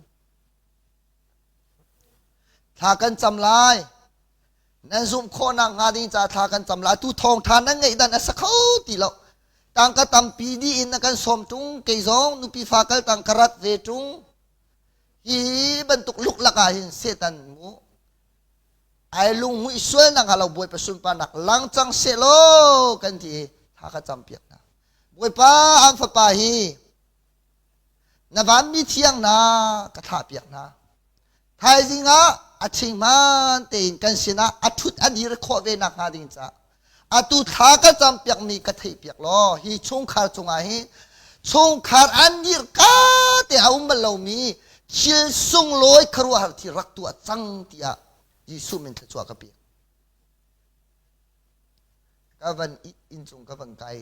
Speaker 1: Thla kan cam lai. Nan zumh khawhnak hnga ding ca thla kan cam lai. Tu thawngṭha nan ngeih dan a sa kho ti lo. Tangka tampi dih in na kan sawm ṭung. Kei zong nupi fa kal tang ka rat ve ṭung. Hi bantuk luklak ah hin Satan mu ai lunghmuih sual nak hnga lo Bawipa sunparnak lang cang seh law kan ti i thla ka campiak hna. Bawipa an fapa hi na vanmi thiang hna ka thlahpiak hna. Thaizing ah a ṭhing hmaan tein kan sinah a ṭhut a dir khawh ve nak hnga ding caah atu thla ka campiakmi ka theihpiak law hi chungkhar cungah hi chungkhar an dirka te a um bal lomi thil sunglawi khuaruahhar thil rak tuah cang tiah Jesuh min thluachuah ka pek. Ka van inn cung ka van kai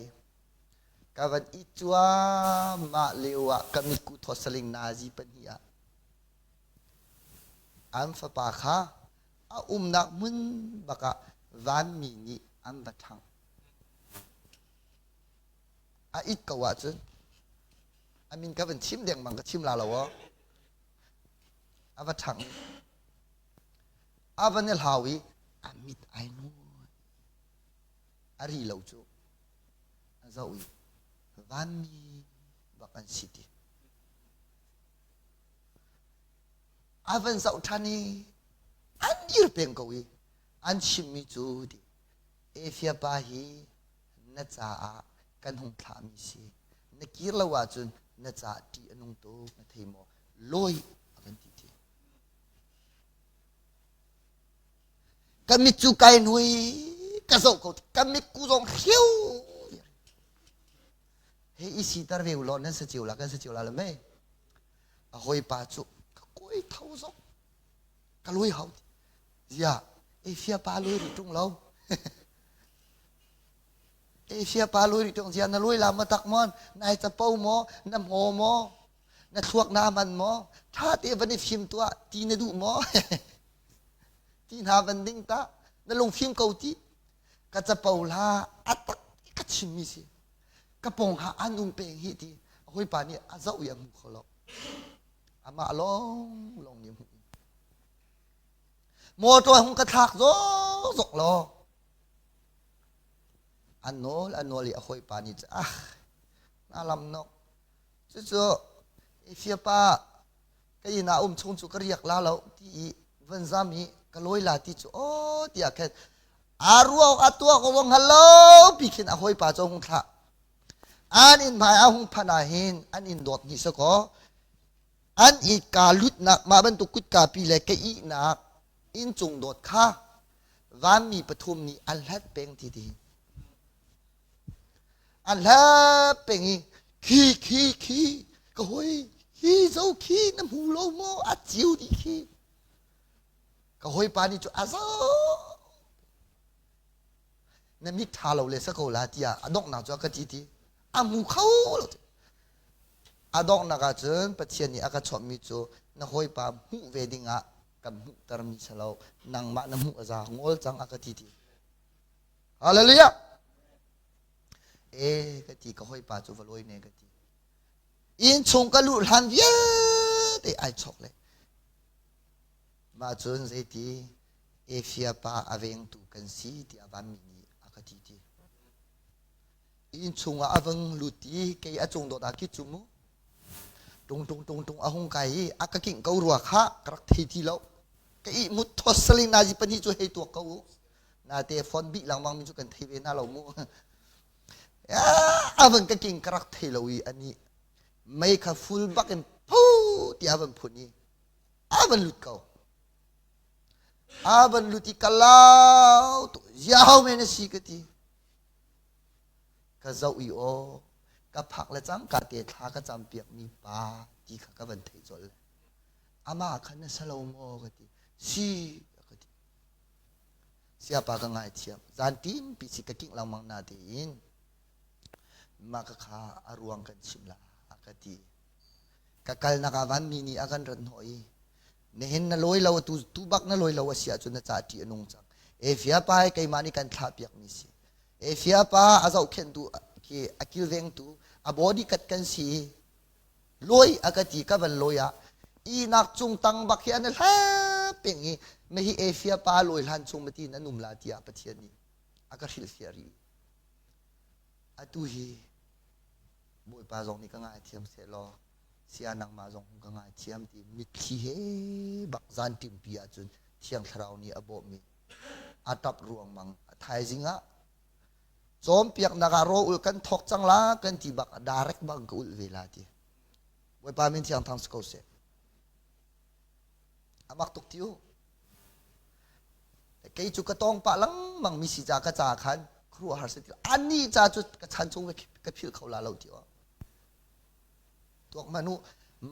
Speaker 1: ka van i cuahmah lio ah ka mitku thawt saling nazi pahnih ah an fapa kha a umnak hmun bakah vanmi nih an va ṭhangh. A it ko ahcun a min ka van chim dengmang ka chim la lo aw. A va ṭhangh. A van i hlau i a mit ai nawi. A ri lo cu. A zoh i vanmi bak an si ti. A van zoh ṭhan i an dir peng ko i an chimmi cu ti Efia pa hi na caah kan hung thlahmi si na kir lo ahcun na caah ṭih a nung tuk na thei maw lawi a kan ti ti ka mit cu kai nui ka zoh ko ka mit ku zong hriu he i siter ve u law nan sa cio la kan sa cio la le mei A hawipa cu ka kawi tho zok ka lui hau zia Asia pa lui rih ṭung lo Asia pa lui rih ṭung zia na lui la ma tak maw nai capo maw na hmaw maw na thluak na man maw ṭha te van i fim tuah ti na duh maw ti hna van ding ta na lungfim ko ti ka capo hla a tak ka chimmi si ka pawng ha an um peng hi ti a hawipa nih a zoh i a hmu kho lo amah lawng lawng nih a hmuh motor hung ka thlak zok law an nawl an nawl i a hawipa nih ah na lam nok. Cucu Ethiopia ka inn ah um chung cu ka riak la lo ti i van zam i ka lawi la ti cu aw tiah khan aa ruak a tuak a hngal lo pi khin a hawipa cu a hung thlah. An inn hmai a hung phanh ah hin an inn dawt hnih sakaw an i kaa lutnak mah bantuk kutka pi le ka ihnak inncung dawt kha vanmi pathum nih an hlat peng ti ti an hlat peng i khi khi khi ka hoi hi zo khi na hmu lo maw a ciu dih khi ka hawipa nih cu a zo na mit ṭha lo le sa ko la tiah a donghnak cu a ka ti ti a hmu kho lo a donghnak ah cun Pathian nih a ka chawnhmi cu na hawipa hmuh ve ding ah kan hmuhtermi si lo nangmah na hmuh a za ngol cang a ka ti ti hallelujah e ka ti ka hawipa cu va lawi ne ka ti inn chung ka luh hlan vialte ai chok le mah cun zeiti Efia pa a vengtu kan si tiah vanmi nih a ka ti ti inn chungah a vang lut i kei a cung dawt ah ki cu mu tung tung tung tung a hung kai i a ka kingh ko rua kha ka rak thei ti lo ka ih mut thos saling nazi pahnih cu hei tuak ko u nate phone bih lengmang mi cu kan thei ve hna lo mu a van ka king ka rak thei lo i ani mei kha full bak in phu ti a van phun i a van lut ko a van lut i ka lau tu ziao men a si ka ti Ka zoh i aw ka phak le cangka te thla ka campiakmi pa ti kha ka van theih colh. Amah kha na sa lo maw ka ti. Si ka ti. Siapa ka ngaithiam. Zan timpi si ka kingh lengmang na tiin mah ka kha a ruang kan chim la a ka ti. Ka kalnak ah vanmi nih a kan rat hnawh i nihin na lawi lo tu tu bak na lawi lo a si ahcun na ca ṭih a nung cang. Efia pa hi keimah nih kan thlah piakmi si. Efia pa a zohkhenhtu khi a kilvengtu a bodyguard kan si. Lawi a ka ti ka van lawi ah ihnak cung tang bak hi an i hlep peng i mahi Efia pa lawi hlan chung matin an um la tiah Pathian nih a ka hrilhfiah rih. Atu hi Bawipa zong nih ka ngaithiam sehlaw sia nangmah zong ka ngaithiam ti mitthli he bak zan ṭimpi ahcun Thiang Thlarau nih a bawhmi a ṭap ruangmang a thaizing ah cawnpiaknak ah rawl ul kan thawk cang la kan ti bak direct bang ka ulh ve la ti Bawipa min thiang thang si ko seh a mak tuk ti u Kei cu ka tawng pah lengmang mi si ca ka ca khan khuaruahhar si ti anih ca cu ka chan chung ka philh kho la lo ti aw. Tuak hmanh u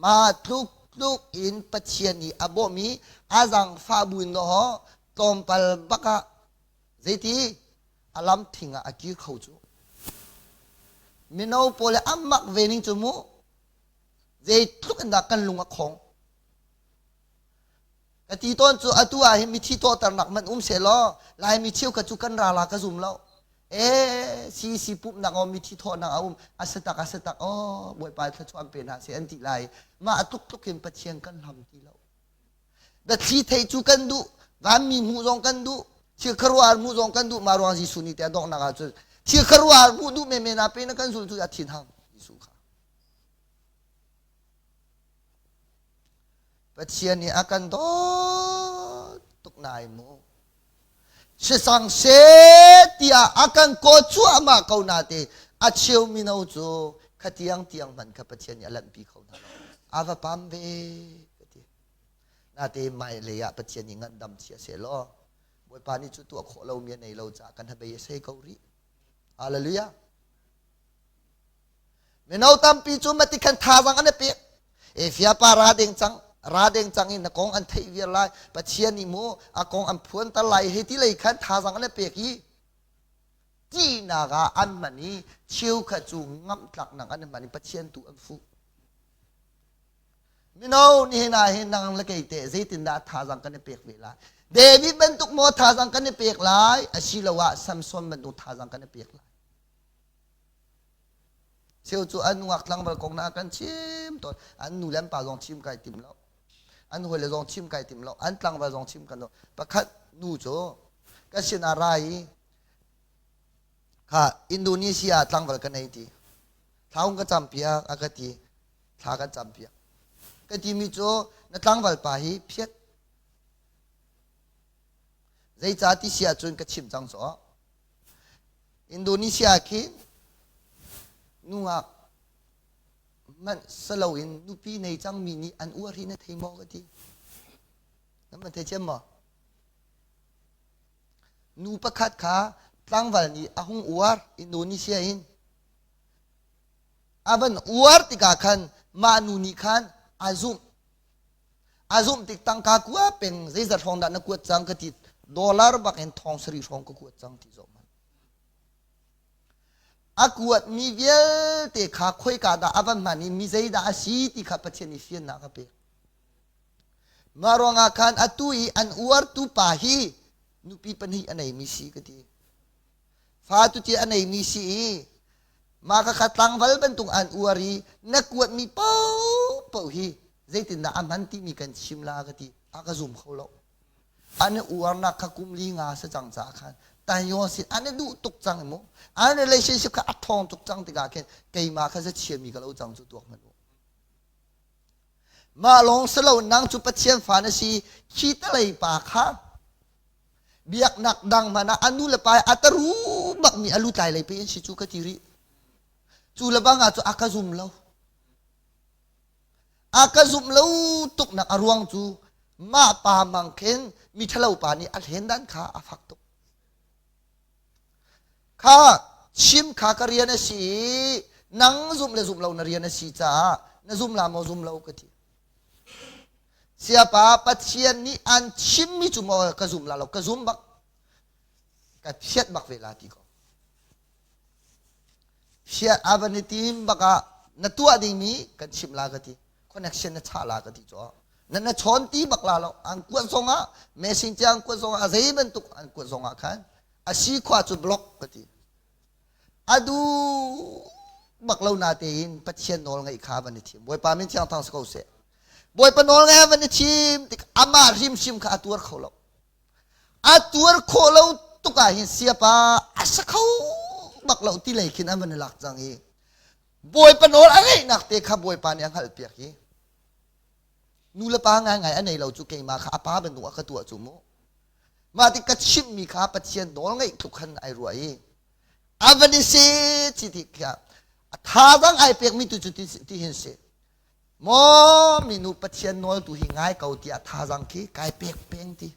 Speaker 1: ma tluk tluk in Pathian nih a bawm i a zaangfah buin dawh tlawmpal bak ah zeiti a lam thing ah a kir kho cu. Mino pawl le an mak ve ning cu mu zeitluk in dah kan lung a khong. Ka ti tawn cu atu ah hin mithi tawhternak man um sehlaw Laimi cheukhat cu kan ra la ka zum lo. Ee CC pumhnak aw mithi thawhnak a um a si tak a si tak aw Bawipa thluachuah an pe hna seh an ti lai. Mah a tluk tluk in Pathian kan hlam ti lo. Biathli theih cu kan duh, vanmi hmuh zong kan duh, thil khuaruahhar hmuh zong kan duh. Mah ruang Jesuh nih te a donghnak ah cun thil khuaruahhar hmuh duh menmen ah pe na kan zulh cu a thin hang Jesuh kha. Pathian nih a kan dawt tuk nai mu. Sisang seh tiah a kan kaw cuahmah ko nate a cheu mino cu khatiang tiang hmanh kha Pathian nih a lanhpi kho hna lo. A va pam ve ka ti. Nate hmailei ah Pathian nih ngandam chia seh law Bawipa nih cu tuah khawh lomi a nei lo caah kan hnabei a sei ko rih. Hallelujah. Mino tampi cu mati khan thazaang an i pek. Efia pa ra deng cang, ra deng cang in na kong an theih viar lai. Pathian nih mu a kong an phuanter lai hei ti lei khan thazaang an i pek i tihnak ah an hman i cheukhat cu ngamhtlaknak an hman i Pathian tu an fuh. Mino nihin ah hin nang le kei teh zeitindah thazaang kan i pek ve lai? David bantuk maw thazaang kan i pek lai asiloah Samson bantuk thazaang kan i pek lai? Cheu cu an nungak tlangval kong na kan chim tawn. An nu le an pa zong chim kai tim lo. An hawile zong chim kai tim lo. An tlangval zong chim kan lo. Pakhat nu cu ka sinah ra i kha Indonesia tlangval ka nei ti. Thlaung ka cam piak a ka ti. Thla kan campiak. Ka timi cu na tlangval pa hi phiat. Zeicah ti si ahcun ka chim cang caw. Indonesia khi nungak hmanh saloin nupi nei cangmi nih an uar hi na thei maw ka ti. Nan van thei thiam maw? Nu pakhat kha tlangval nih a hung uar Indonesia in. A van uar tikah khan mah nu nih khan a zumh. A zumh tik tangka kua peng zeizat hrawng dah na kuat cang ka ti dollar bak in thong sarih hrawng ka kuat cang ti zawh man. A kuatmi vialte kha khoika dah a van hman i mi zeidah a si ti kha Pathian nih fiannak a pek. Mah ruangah khan atu i an uartu pa hi nupi pahnih a neimi si ka ti. Fa tu ti a neimi si i mah kha tlangval bantuk an uar i na kuatmi paohpaoh hi zeitindah a hman timi kan chim la ka ti. A ka zum kho lo. An i uarnak kha kum li nga si cang caah khan tayo sin an i duh tuk cang mu. An relationship kha a ṭhawng tuk cang tikah khin keimah kha zachiami ka lo cang cu tuak hmanh u. Mah lawng si lo nang cu Pathian fa na si khi talei pa kha biaknak dang hmanh ah a nu le pa a taru bakmi a lutlai lei pe in si cu ka ti rih. Cu le bang ah cu a ka zum lo. A ka zumh lo tuknak a ruang cu mah pa mang khin mi ṭhalo pa nih a hlen dan kha a fak tuk. Kha chim kha ka rian a si i nang zumh le zumh lo na rian a si caah na zum la maw zum lo ka ti. Siapa Pathian nih an chimmi cu maw ka zum la lo ka zum bak ka phiat bak ve la ti ko. Phiat a van i tim bak ah na tuah dingmi kan chimh la ka ti. Connection na chah la ka ti cu. Na na chawn ti bak la lo. An kuat zong ah messenger an kuat zong ah zei bantuk an kuat zong ah khan a si khua cu block ka ti. A duh bak lo na tein Pathian nawl ngaih kha van i thim. Bawipa min thiang thang si ko seh. Bawipa nawl ngaih van i thim tik amah hrimhrim kha a tuar kho lo. A tuar khawh lo tuk ah hin siapa a sa kho bak lo ti lei khin an van i lak cang i Bawipa nawl a ngeihnak te kha Bawipa nih a hngalhpiak i nu le pa ngaingai a nei lo cu keimah kha a pa bantuk a ka tuah cu mu. Mah ti ka chimhmi kha Pathian nawl ngeih tluk khan ai ruah i a van i si ci ti kha a thazaang ai pekmi tu cu ti, ti hin si. Maw minu Pathian nawl tu hi ngai ko tiah thazaang khi kai pek peng ti.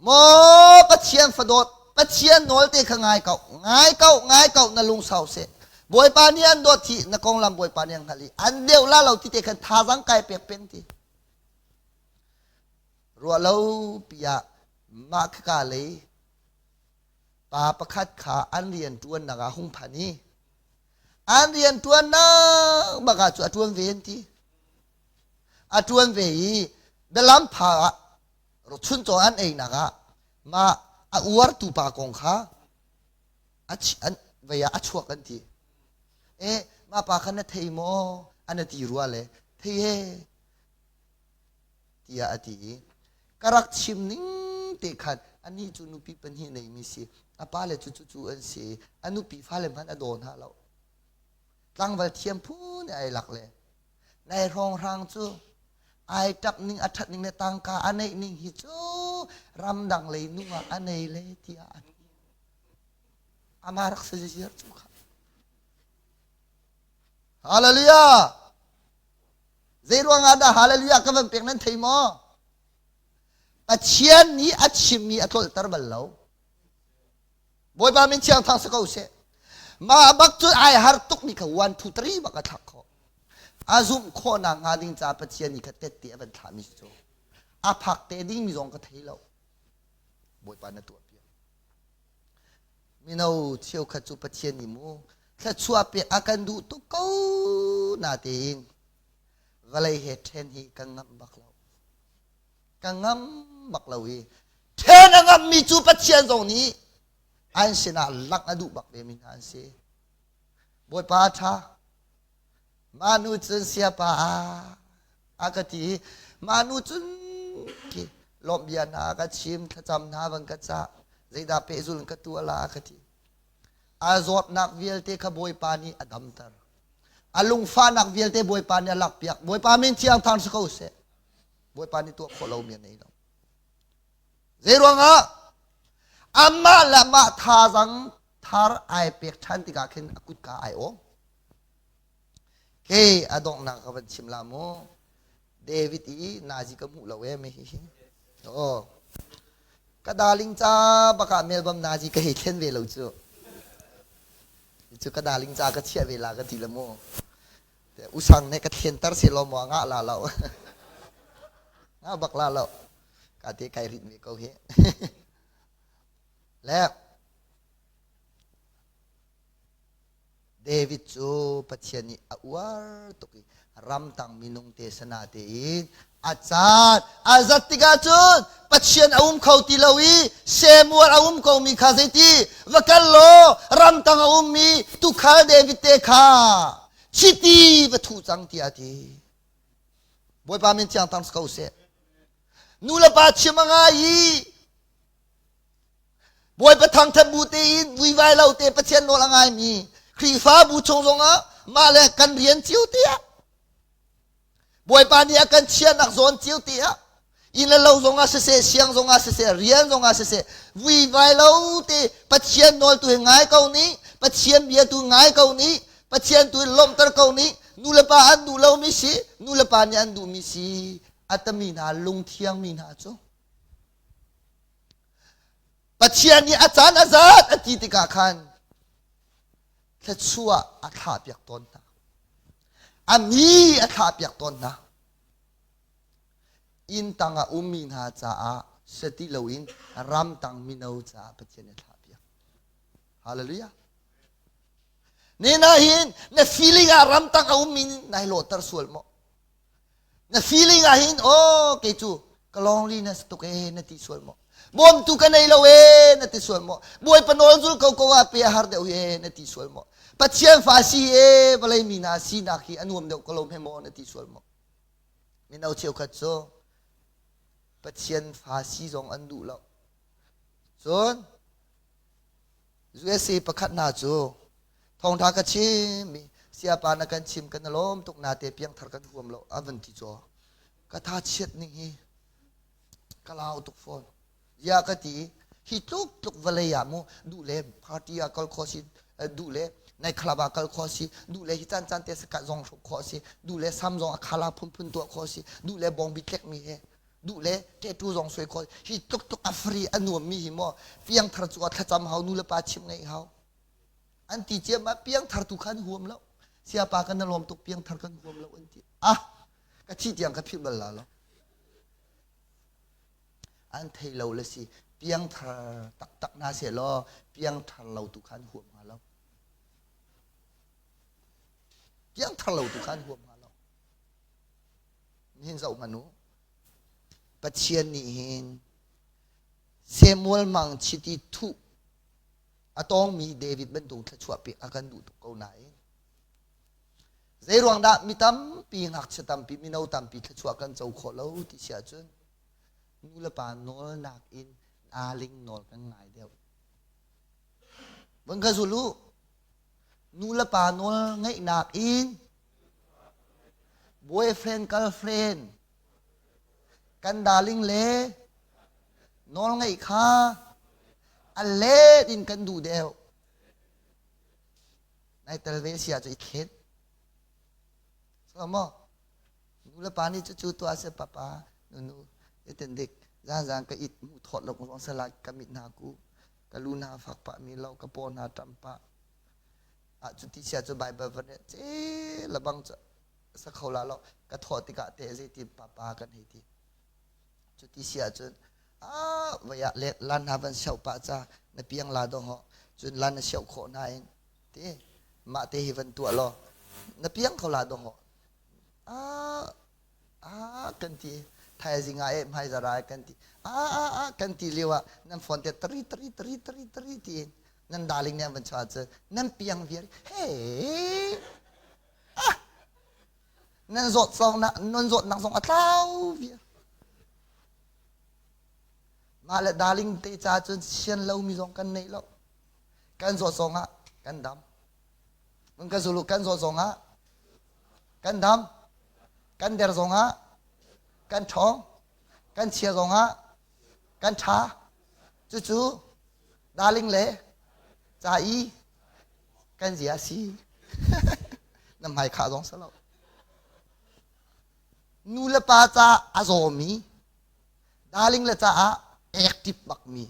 Speaker 1: Maw Pathian fadawt Pathian nawl te kha ngai ko ngai ko ngai ko na lungsau seh. Bawipa nih an dawt hi na konglam Bawipa nih an hngalh i an deuh la lo ti te khan thazaang kai pek peng ti. Ruah lo pi ah mah khaka lei pa pakhat kha an rian ṭuannak ah hung phan i an rian ṭuannak bak ah cu a ṭuan ve an ti. A ṭuan ve i bialam pha ah chuncaw an einak ah mah a uartu pa kong kha a an vei ah a chuak an ti. E mah pa kha na thei maw? An ti rua le thei he tiah a ti i ka rak chim ning te khan anih cu nupi pahnih neimi si a pale cu cucu an si a nupi fale hmanh a daw hna lo tlangval thiam phun ai lak le nai hrawnghrang cu ai ṭap ning a ṭhat ning le tangka a neih ning hi cu ramdang lei nu ah a nei le tiah a ti ama rak si ziar cu kha Hallelujah Zei ruangah dah hallelujah ka van pek nan thei maw? Pathian nih a chimmi a tlolhter bal lo. Bawipa min thiang thang si ko seh. Mah bak cu ai har tukmi kha 1 2 3 bak a thlak khawh. A zumh khawhnak hnga ding ca Pathian nih kha tette a van thlahmi cu a phak te dingmi zong ka thei lo. Bawipa na tuah piak. Mino cheukhat cu Pathian nih mu thluachuah pek a kan duh tuk ko natein vawlei he ṭhen hi kan ngamh bak lo. Ka ngam bak lo i ṭhen a ngamhmi cu Pathian zong nih an sinah langh a duh bak ve mi hna an si. Bawipa a ṭha. Mah nu cun siapa a a ka ti i mah nu cun ki lawmh bia hna ka chim thlacam hna van ka cah zeidah pehzul in ka tuah la a ka ti. A zawtnak vialte kha Bawipa nih a damter. A lungfahnak vialte Bawipa nih a lakpiak. Bawipa min thiang thang si ko seh. Bawipa nih tuah khawh lomi a nei lo. Zei ruangah? Amah le amah thazang thar ai pek ṭhan tikah khin a kutka ai awm. Ke a donghnak ka van chim la mu. David i nazi ka hmuh lo e me hi hi. Oh. Ka darling ca bakah Melbam nazi ka hei thlen ve lo cu. Cu ka darling ca ka chiah ve la ka ti la mu. Usang ne ka thlen tar se lo mo nga la lo. Nga bak la lo. Ka te kai rit me ko hi. Le David cu Pathian nih a uar tuk i ramtang minung te sana tein a caan a zat tikah cun Pathian a um kho ti lo i Samuel a um komi kha zeiti va kal law ramtang a ummi tuukhal David te kha chiti va thu cang tiah a ti. Bawipa min thiang tang si ko seh. Nu le pa chim a ngai i Bawipa thangthat bu tein vuivai lo te Pathian nawl a ngaimi Khrihfabu chung zongah mah le kan rian cio te ah Bawipa nih a kan chiahnak zawn cio te ah inn le lo zongah siseh siang zongah siseh rian zongah siseh vuivai lo te Pathian nawl tu hi ngai ko nih Pathian bia tu ngai ko nih Pathian tu in lawmhter ko nih nu le pa an duh lomi si nu le pa nih an duhmi si a tami hna lungthiang mi hna cu Pathian nih a caan a zat a ti tikah khan thluachuah a thlahpiak tawn hna. A mi a thlahpiak tawn hna. Inn tang ah ummi hna caah sati loin ramtang mino caah Pathian nih a thlahpiak. Hallelujah. Nena hin na feeling ah ramtang a ummi nai lawhter sual maw? Na feeling ah hin oh kei cu ka loneliness tuk ee na ti sual maw? Bawmtu ka nei lo ee na ti sual maw? Bawipa nawl zul ko ko ah pe a har deuh ee na ti sual maw? Pathian fa si ee vawlei mi hna sinak hi a nuam deuh ko lo hme maw na ti sual maw? Mino cheukhat cu Pathian fa si zong an duh lo. Cun USA pakhat hna cu thawngṭha ka chim i siapa na kan chim kan i lawm tuk nate piangthar kan huam lo a van ti caw ka tha chiat ning hi ka lau tuk fawn ya ka ti hi tluk tluk vawlei ah mu duh le party ah kal khawh si duh le night club ah kal khawh si duh le hi caan caan te sakat zong hruk khawh si duh le sam zong a khala phunphun tuah khawh si duh le bawngbi tlek mi he duh le tattoo zong suai khawh hi tluk tluk a free a nuam mi hi maw piangthar cu a thlacam hau nu le pa chim ngeih hau an ti ciam ah piangthar tu khan huam lo siapa kan na lawm tuk piangthar kan huam lo an ti ah ka thi tiang ka philh bal la lo an thei lo le si piangthar taktak na se law piangthar lo tu khan huam hnga lo piangthar lo tu khan huam hnga lo Nihin zoh hmanh u. Pathian nih hin Samuel mang chiti thuh a tawngmi David bantuk thluachuah pek a kan duh tuk ko nain zei ruang dah mi tampi ngakchia tampi mino tampi thluachuah kan co khawh lo ti si ahcun nu le pa nawlnak in aa ling nawl kan ngai deuh. Vun ka zul u. Nu le pa nawl ngeihnak in Boyfriend girlfriend kan darling le nawlngeih kha a let in kan duh deuh. Nai tel ve si ahcun i thlet. So maw? Nu le pa nih cucu tuah seh papa nunu itin dik zan zan ka it mu thawt lo zong sala ka mit hna ku ka lu hna fak pah mi lo ka paw hna ṭam pah ah cuti sia cu Bible van rel ce lebang cu sa kho la lo ka thawh tikah te zeiti papa kan hei ti cuti si ahcun ah vai ah le lan hna van sioh pah ca na piang la do ho cun lan na sioh khawh na in ti mah te hi van tuah law na piang kho la do ho ah ah kan ti thaizing ah eh hmaizara kan ti ah ah ah kan ti lio ah nan phone te tari tari tari tari tari ti nan darling nih an van chuah cu nan piang viar he ah nan zawt zong nan zawtnak zong a tlau viar mah le darling te ca cun sian lomi zong kan nei lo kan zawt zong ah kan dam kan zulu kan zawt zong ah. Kan dam. Kan der zongah kan ṭhawng. Kan chia zongah kan ṭha. Cucu darling le ca i kan zia a si. Na hmai khah zong si lo. Nu le pa ca a zawmi darling le caah active bakmi.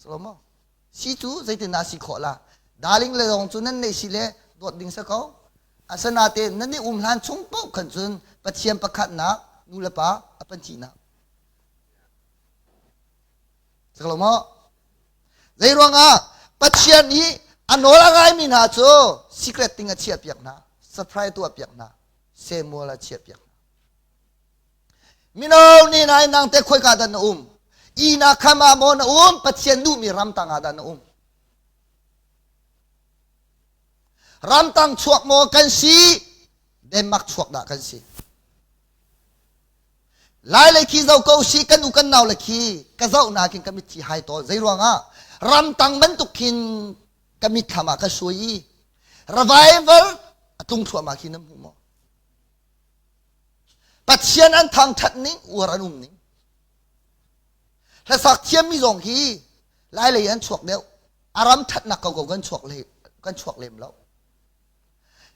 Speaker 1: Salomo si cu zeitindah si khawh la darling le zong cu nan neih si le dawt ding si ko asinain nan i um hlan chung paoh khan cun Pathian pakhatnak nu le pa a panthihnak Saklo maw zei ruangah Pathian nih a nawl a ngaimi hna cu secret ting a chiah piak hna surprise tuah piak hna Samuel a chiah piak hna Mino nih nai nang te khoika dah na um? Inn ah kham ah maw na um? Pathian duhmi ramtang ah dah na um? Ramtang chuak maw kan si? Denmark chuak dah kan si? Lai lei khi zoh ko si kan u kan nau le khi ka zoh nakin ka mitthi hai tawn zei ruangah ramtang bantuk khin ka mitthlam ah ka suai i revival a tlung thluahmah khi na hmu maw Pathian an thangṭhat ning uar an um ning. Hlasak thiammi zong hi Lailei an chuak deuh. A ram ṭhatnak koko kan chuak le kan chuak lem lo.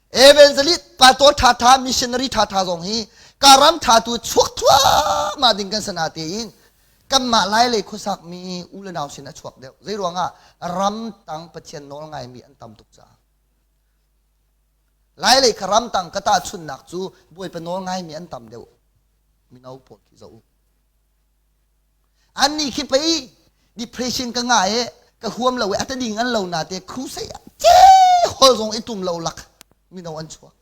Speaker 1: Evangelist pastor ṭhaṭha missionary ṭhaṭha zong hi ka ram ṭha tu chuak thluahmah ding kan sana tein kanmah Lailei khuasak mi u le nau sin a chuak deuh. Zei ruangah ram tang Pathian nawl ngaimi an tam tuk caah. Lailei kha ramtang ka tahchunhnak cu Bawipa nawl ngaimi an tam deuh. Mino pawl khi zoh u. Annih khi pei depression ka ngah i ka huam lo i a tading an lo na te crusade ah ce hol zong i tum lo lak mino an chuak.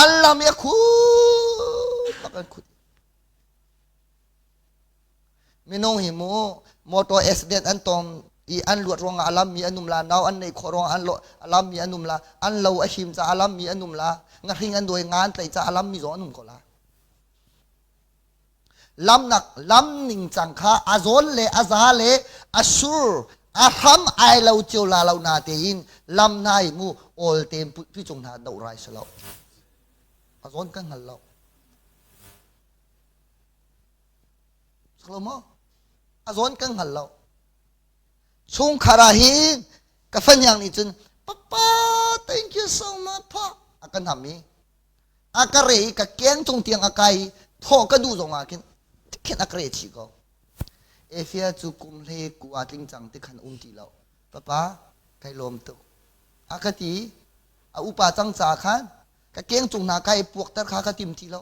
Speaker 1: An lam i a khut bak an khut. Minung hi mu motor accident an tong i an luat ruangah a lammi an um la nau an neih khawh ruangah an lo a lammi an um la an lo a him caah a lammi an um la ngahring an dawi nga an tlaih caah a lammi zong an um ko la lamnak lam ningcang kha a zawn le a za le a sur a hram ai lo cio la lo na tein lam hna i mu awl tein pi cung hna do rai si lo a zawn kan hngal lo Lo maw? A zawn kan hngal lo. Chungkhar ah hin ka fanyang nih cun papa thank you so much pa a kan ham i a ka re i ka keng cung tiang a kai i thawh ka duh zong ah khin khin a ka re chih ko. Efia cu kum hle ku a tling cang ti khan um ti lo. Papa kai lawm tuk. A ka ti a upa cang ca khan ka keng cung hna kai puakter kha ka tim ti lo.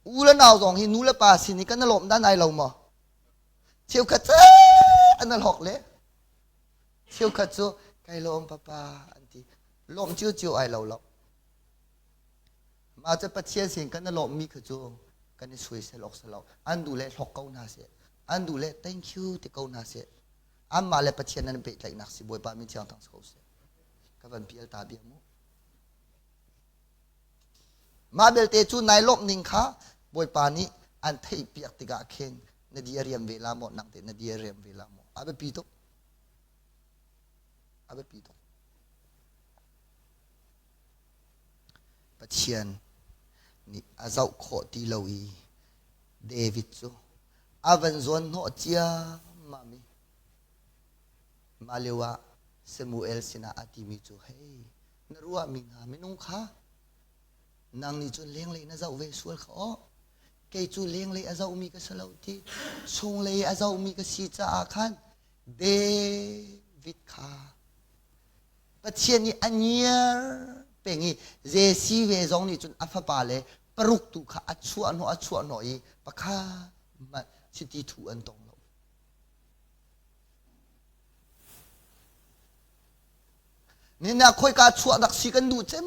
Speaker 1: U le nau zong hi nu le pa sin i kan i lawm dan ai lo maw? Cheukhat cu an hlok le cheukhat cu kai lawm papa an ti. Lawm cio ai lo lo. Mah cu Pathian sin kan i lawmmi kha cu kan i suaisel awk si lo. An duh le hlok ko hna seh. An duh le thank you ti ko hna seh. Anmah le Pathian an pehtlaihnak si Bawipa min thiang thang si ko seh. Ka van pial ta bia mu. Mah belte cu nai lawmh ning kha Bawipa nih an theihpiak tikah khin na di a riam ve la maw nang teh na di a riam ve la maw a biapi tuk a biapi tuk Pathian nih a zoh khawh ti lo i David cu a van zawn hnawh ciammam i mah lio ah Samuel sinah a timi cu hei na ruahmi hna minung kha nang nih cun lenglei na zoh ve sual kha aw kei cu lenglei a zohmi ka si lo ti chunglei a zohmi ka si caah khan David kha Pathian nih a ngiar peng i Jesse ve zong nih cun a fapa le paruk tu kha a chuah hnawh a chuah hnawh i pakhat hmanh chiti thu an tong lo Nihin ah khoika chuah dak si kan duh cem?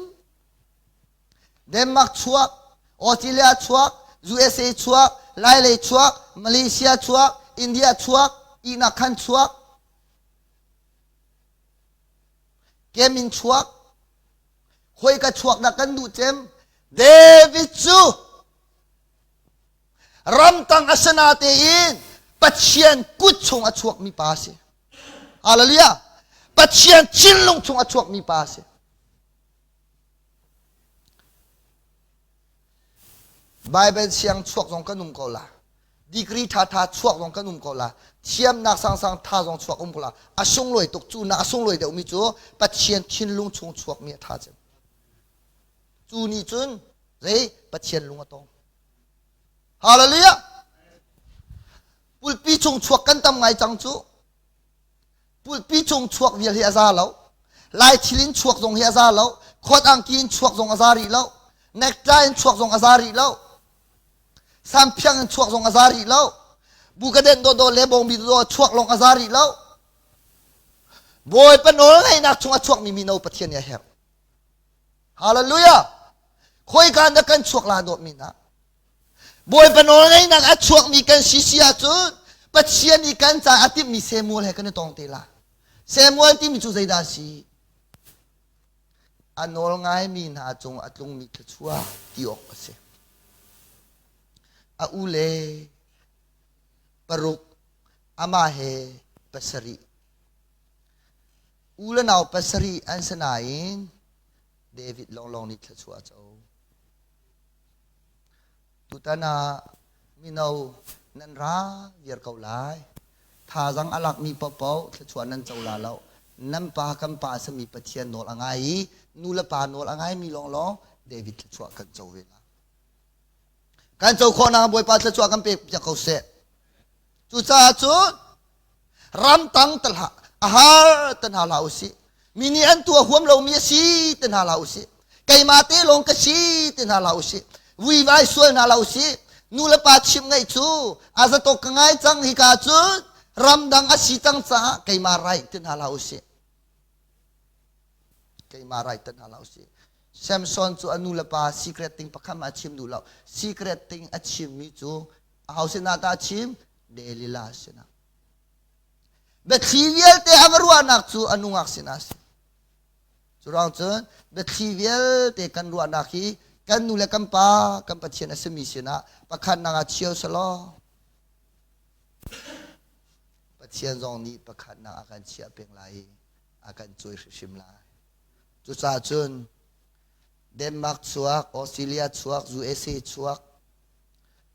Speaker 1: Denmark chuak, Australia chuak, USA chuak, Lailei chuak, Malaysia chuak, India chuak, ihnak khan chuak, Kemin chuak, khoika chuak dah kan duh cem? David cu ramtang a si natein Pathian kut chung a chuakmi pa a si. Hallelujah. Pathian thinlung chung a chuakmi pa a si. Baibal siang chuak zong kan um ko la. Degree ṭhaṭha chuak zong kan um ko la. Thiamnak sangsang ṭha zong chuak um ko la. A sunglawi tuk cu na a sunglawi deuhmi cu Pathian thinlung chung chuakmi a ṭha cem. Cu nih cun zei Pathian lung a tong. Hallelujah! Pulpi chung chuak kan tam ngai cang cu. Pulpi chung chuak vial hi a za lo. Lai thil in chuak zong hi a za lo. Khuat angki in chuak zong a za rih lo. Necktie in chuak zong a za rih lo. Samphiang in chuak zong a za rih lo. Bukaden dawdawh le bawngbi dawdawh chuak lawng a za rih lo. Bawipa nawl ngeihnak chung a chuakmi mino Pathian nih a herh. Hallelujah! Khoika na kan chuak la dawtmi hna. Bawipa nawlngeihnak a chuakmi kan si si ahcun Pathian i kan ca a timhmi Samuel he kan i tong te la. Samuel timi cu zeidah a si? A nawl ngaimi hna cung a tlungmi thluachuah ti awk a si. A u le paruk, amah he pasarih. U le nau pasarih an si nain David lawnglawng nih thluachuah a co. Tutan ah mino nan ra viar ko lai. Thazang a lakmi paohpaoh thluachuah nan co la lo. Nan pa kan pa a simi Pathian nawl a ngai i nu le pa nawl a ngaimi lawnglawng David thluachuah kan co ve la. Kan co khawhnak Bawipa thluachuah kan pek piak ko seh. Cucaah cun ramtang te hlah a har te hna hlah usih mi nih an tuah huam lomi a si te hna hlah usih keimah te lawng ka si te hna hlah usih vuivai sual hna hlah usih nu le pa chimh ngaih cu a zatok ka ngai cang hika cun ramdang a si cang caah keimah right te hna hlah usih keimah right te hna hlah usih Samson cu a nu le pa secret ting pakhat ma a chim duh lo secret ting a chimmi cu aho sinah dah a chim Delilah sinah. Biathli vialte a va ruahnak cu a nungak sinah a si. Cu ruang cun biathli vialte kan ruahnak hi kan nu le kan pa kan Pathian a simi sinah pakhatnak ah chio selaw Pathian zong nih pakhatnak a kan chiah peng lai i a kan cuai hrimhrim lai. Cucaah cun Denmark chuak, Australia chuak, USA chuak,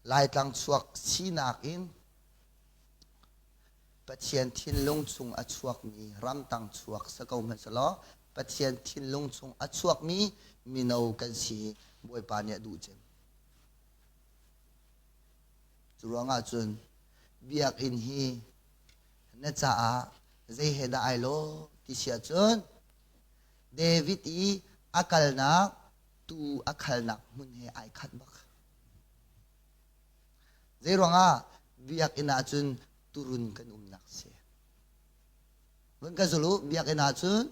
Speaker 1: Laitlang chuak sinak in Pathian thinlung chung a chuakmi ramtang chuak si ko hmanh selaw Pathian thinlung chung a chuakmi mino kan si Bawipa nih a duh cem. Cu ruangah cun biakinn hi na caah zei he dah ai lawh ti si ahcun David i a kalnak tuu a khalnak hmun he ai khat bak. Zeiruangah biakinn ah cun turun kan umnak si. Vun ka zul u, biakinn ah cun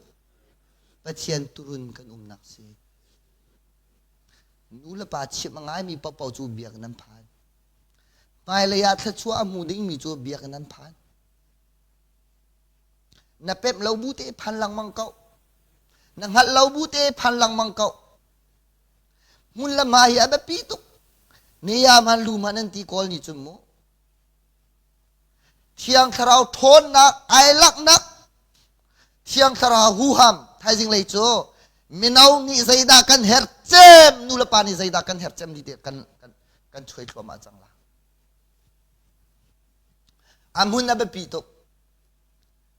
Speaker 1: Pathian turun kan umnak si. Nu le pa chimh a ngaimi paohpaoh cu biakinn an phan. Hmailei ah thluachuah a hmu dingmi cu biakinn an phan. Na pemh lo bu te phan lengmang ko. Na hngalh lo bu te phan lengmang ko. Hmun le hma hi a biapi tuk. Niya man lu man an ti kawl nih cun mu. Thiang Thlarau ṭhawnnak ai laknak Thiang Thlarau huham thaizing lei cu mino nih zeidah kan herh cem nu le pa nih zeidah kan herh cem ti te kan kan kan chuai thluahmah cang la. A hmun a biapi tuk.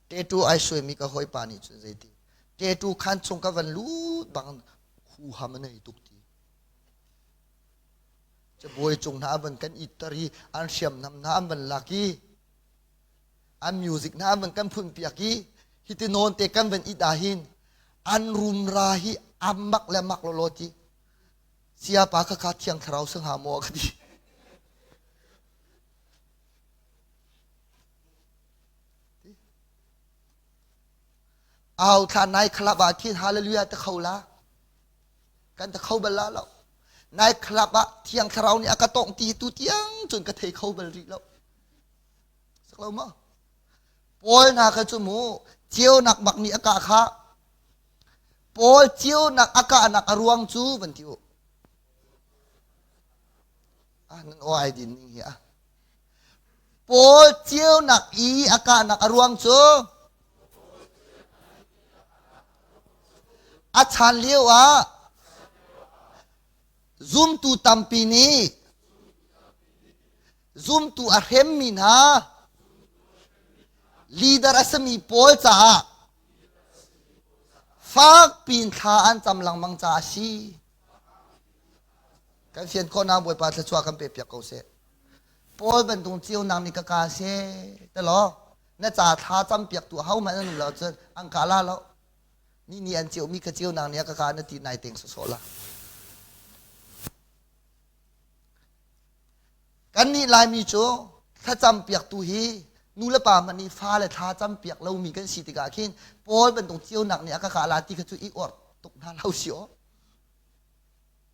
Speaker 1: Tattoo ai suaimi ka hawipa nih cun zeiti tattoo khan chung ka van lut bang huham a nei tuk ti. Cabuai cung hna an van kan itter i an hriamnam hna an van lak i an music hna an van kan phun piak i hiti nawn te kan van it ahhin an rumra hi a mak le mak lawlaw ti. Siapa kha kha thiang thlarau si hnga maw ka ti. Au thla nai club ah khin hallelujah te kho la. Kan te kho bal la lo. Nai club ah thiang thlarau nih a ka tongh ti tu tiang cun ka thei kho bal rih lo. Sak lo ma? Paul hna kha cu mu ceunak bak nih a kah kha. Paul ceunak a kahnak a ruang cu van ti u. Ah nan aw ai din ning hi ah. Paul ceunak i a kahnak a ruang cu a chan lio ah zumtu tampi nih. Zumtu a hremmi hna leader a simi pawl caah fakpiin thla an cam lengmang caah a si. Kan fian khawhnak Bawipa thluachuah kan pe piak ko seh. Paul bantuk cionak nih ka ka seh telaw na ca thla cam piak tu ho hmanh an um lo cun an ka la lo. Ni ni an ciomi ka cionak nih a ka ka na ti nai teng sawsawh la. Kannih Laimi cu thlacam piaktu hi nu le pa hmanh nih fale thla cam piak lomi kan si tikah khin Paul bantuk cionak nih a ka kah la ti kha cu i uar tuk hna lo si aw.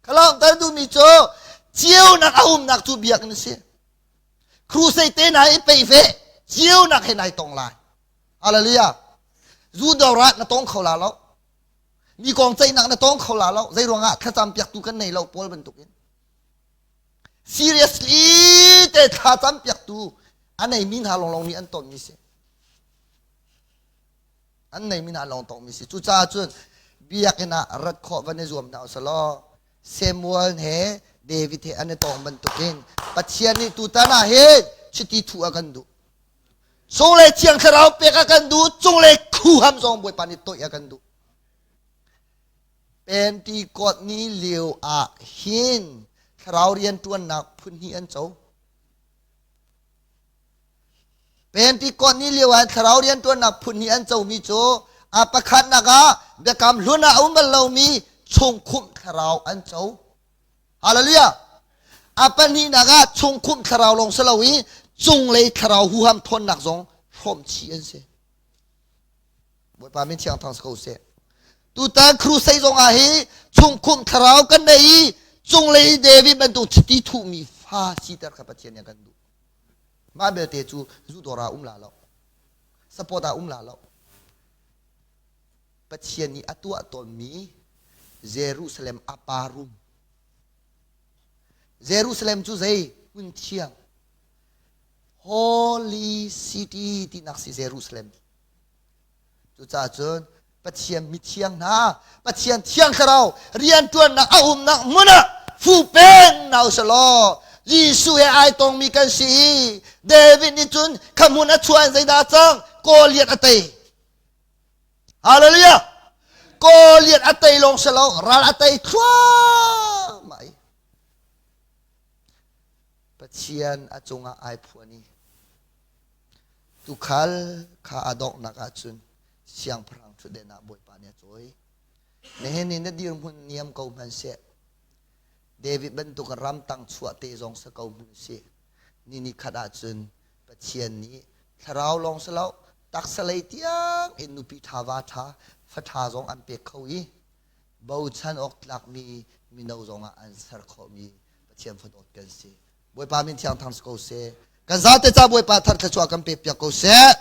Speaker 1: Ka langhter duhmi cu ceunak a umnak cu biakinn a si. Crusade te na i peih ve ceunak he nai tong lai. Hallelujah. Zu dawr ah na tong kho la lo. Mi kong ceihnak na tong kho la lo. Zei ruangah thlacam piaktu kan nei lo Paul bantukin. Seriously te thlacam piaktu a neimi hna lawnglawng nih an tonmi si. An neimi hna lawng tongmi si. Cucaah cun biakinn ah rat khawh van i zuam hna usih law Samuel he David he an i tong bantukin Pathian nih tutan ah hin chiti thuh a kan duh. Cunglei Thiang Thlarau pek a kan duh, cunglei khuham zong Bawipa nih toih a kan duh. Pentecost ni lio ah hin thlarau rianṭuannak phun hnih an co. Pentecost ni lio ah thlarau rianṭuannak phun hnih an comi cu a pakhatnak ah biakam hlun ah a um bal lomi chungkhumh thlarau an co. Hallelujah! A pahnihnak ah chungkhumh thlarau lawng si lo i cunglei thlarau huham ṭhawnnak zong hrawmchih an si. Bawipa min thiang thang si ko seh. Tutan crusade zong ah hi chungkhumh thlarau kan nei i cunglei David bantuk chiti thuhmi fa siter kha Pathian nih a kan duh. Mah belte cu zu dawr ah um la lo. Support ah um la lo. Pathian nih a tuah tawnmi Jerusalem a pa rum. Jerusalem cu zei hmun thiang Holy City tinak si Jerusalem. Cucaah cun Pathian mithiang hna, Pathian thiang thlarau rianṭuannak a umnak hmun ah fu peng hna usih law Jesuh he ai tongmi kan si i David nih cun kha hmun a chuah in zeidah a cang? Goliath a tei. Hallelujah! Goliath a tei lawng si lo, ral a tei thluahmah i Pathian a cungah ai phuan i Tuukhal kha a donghnak ahcun siangpahrang ṭhutden ah Bawipa nih a cawi. Nihin ni na dirhmun niam ko hmanhseh, David bantuk ramtang chuah te zong si ko hmanh usih, ni ni khat ahcun Pathian nih thlarau lawng si lo, taksa lei tiang in nupi ṭha va ṭha, fa ṭha zong an pek kho i bochan awk tlakmi mino zongah an ser khawhmi Pathian fadawt kan si. Bawipa min thiang thang si ko seh. Kan zate ca Bawipa thar thluachuah kan pek piak ko seh.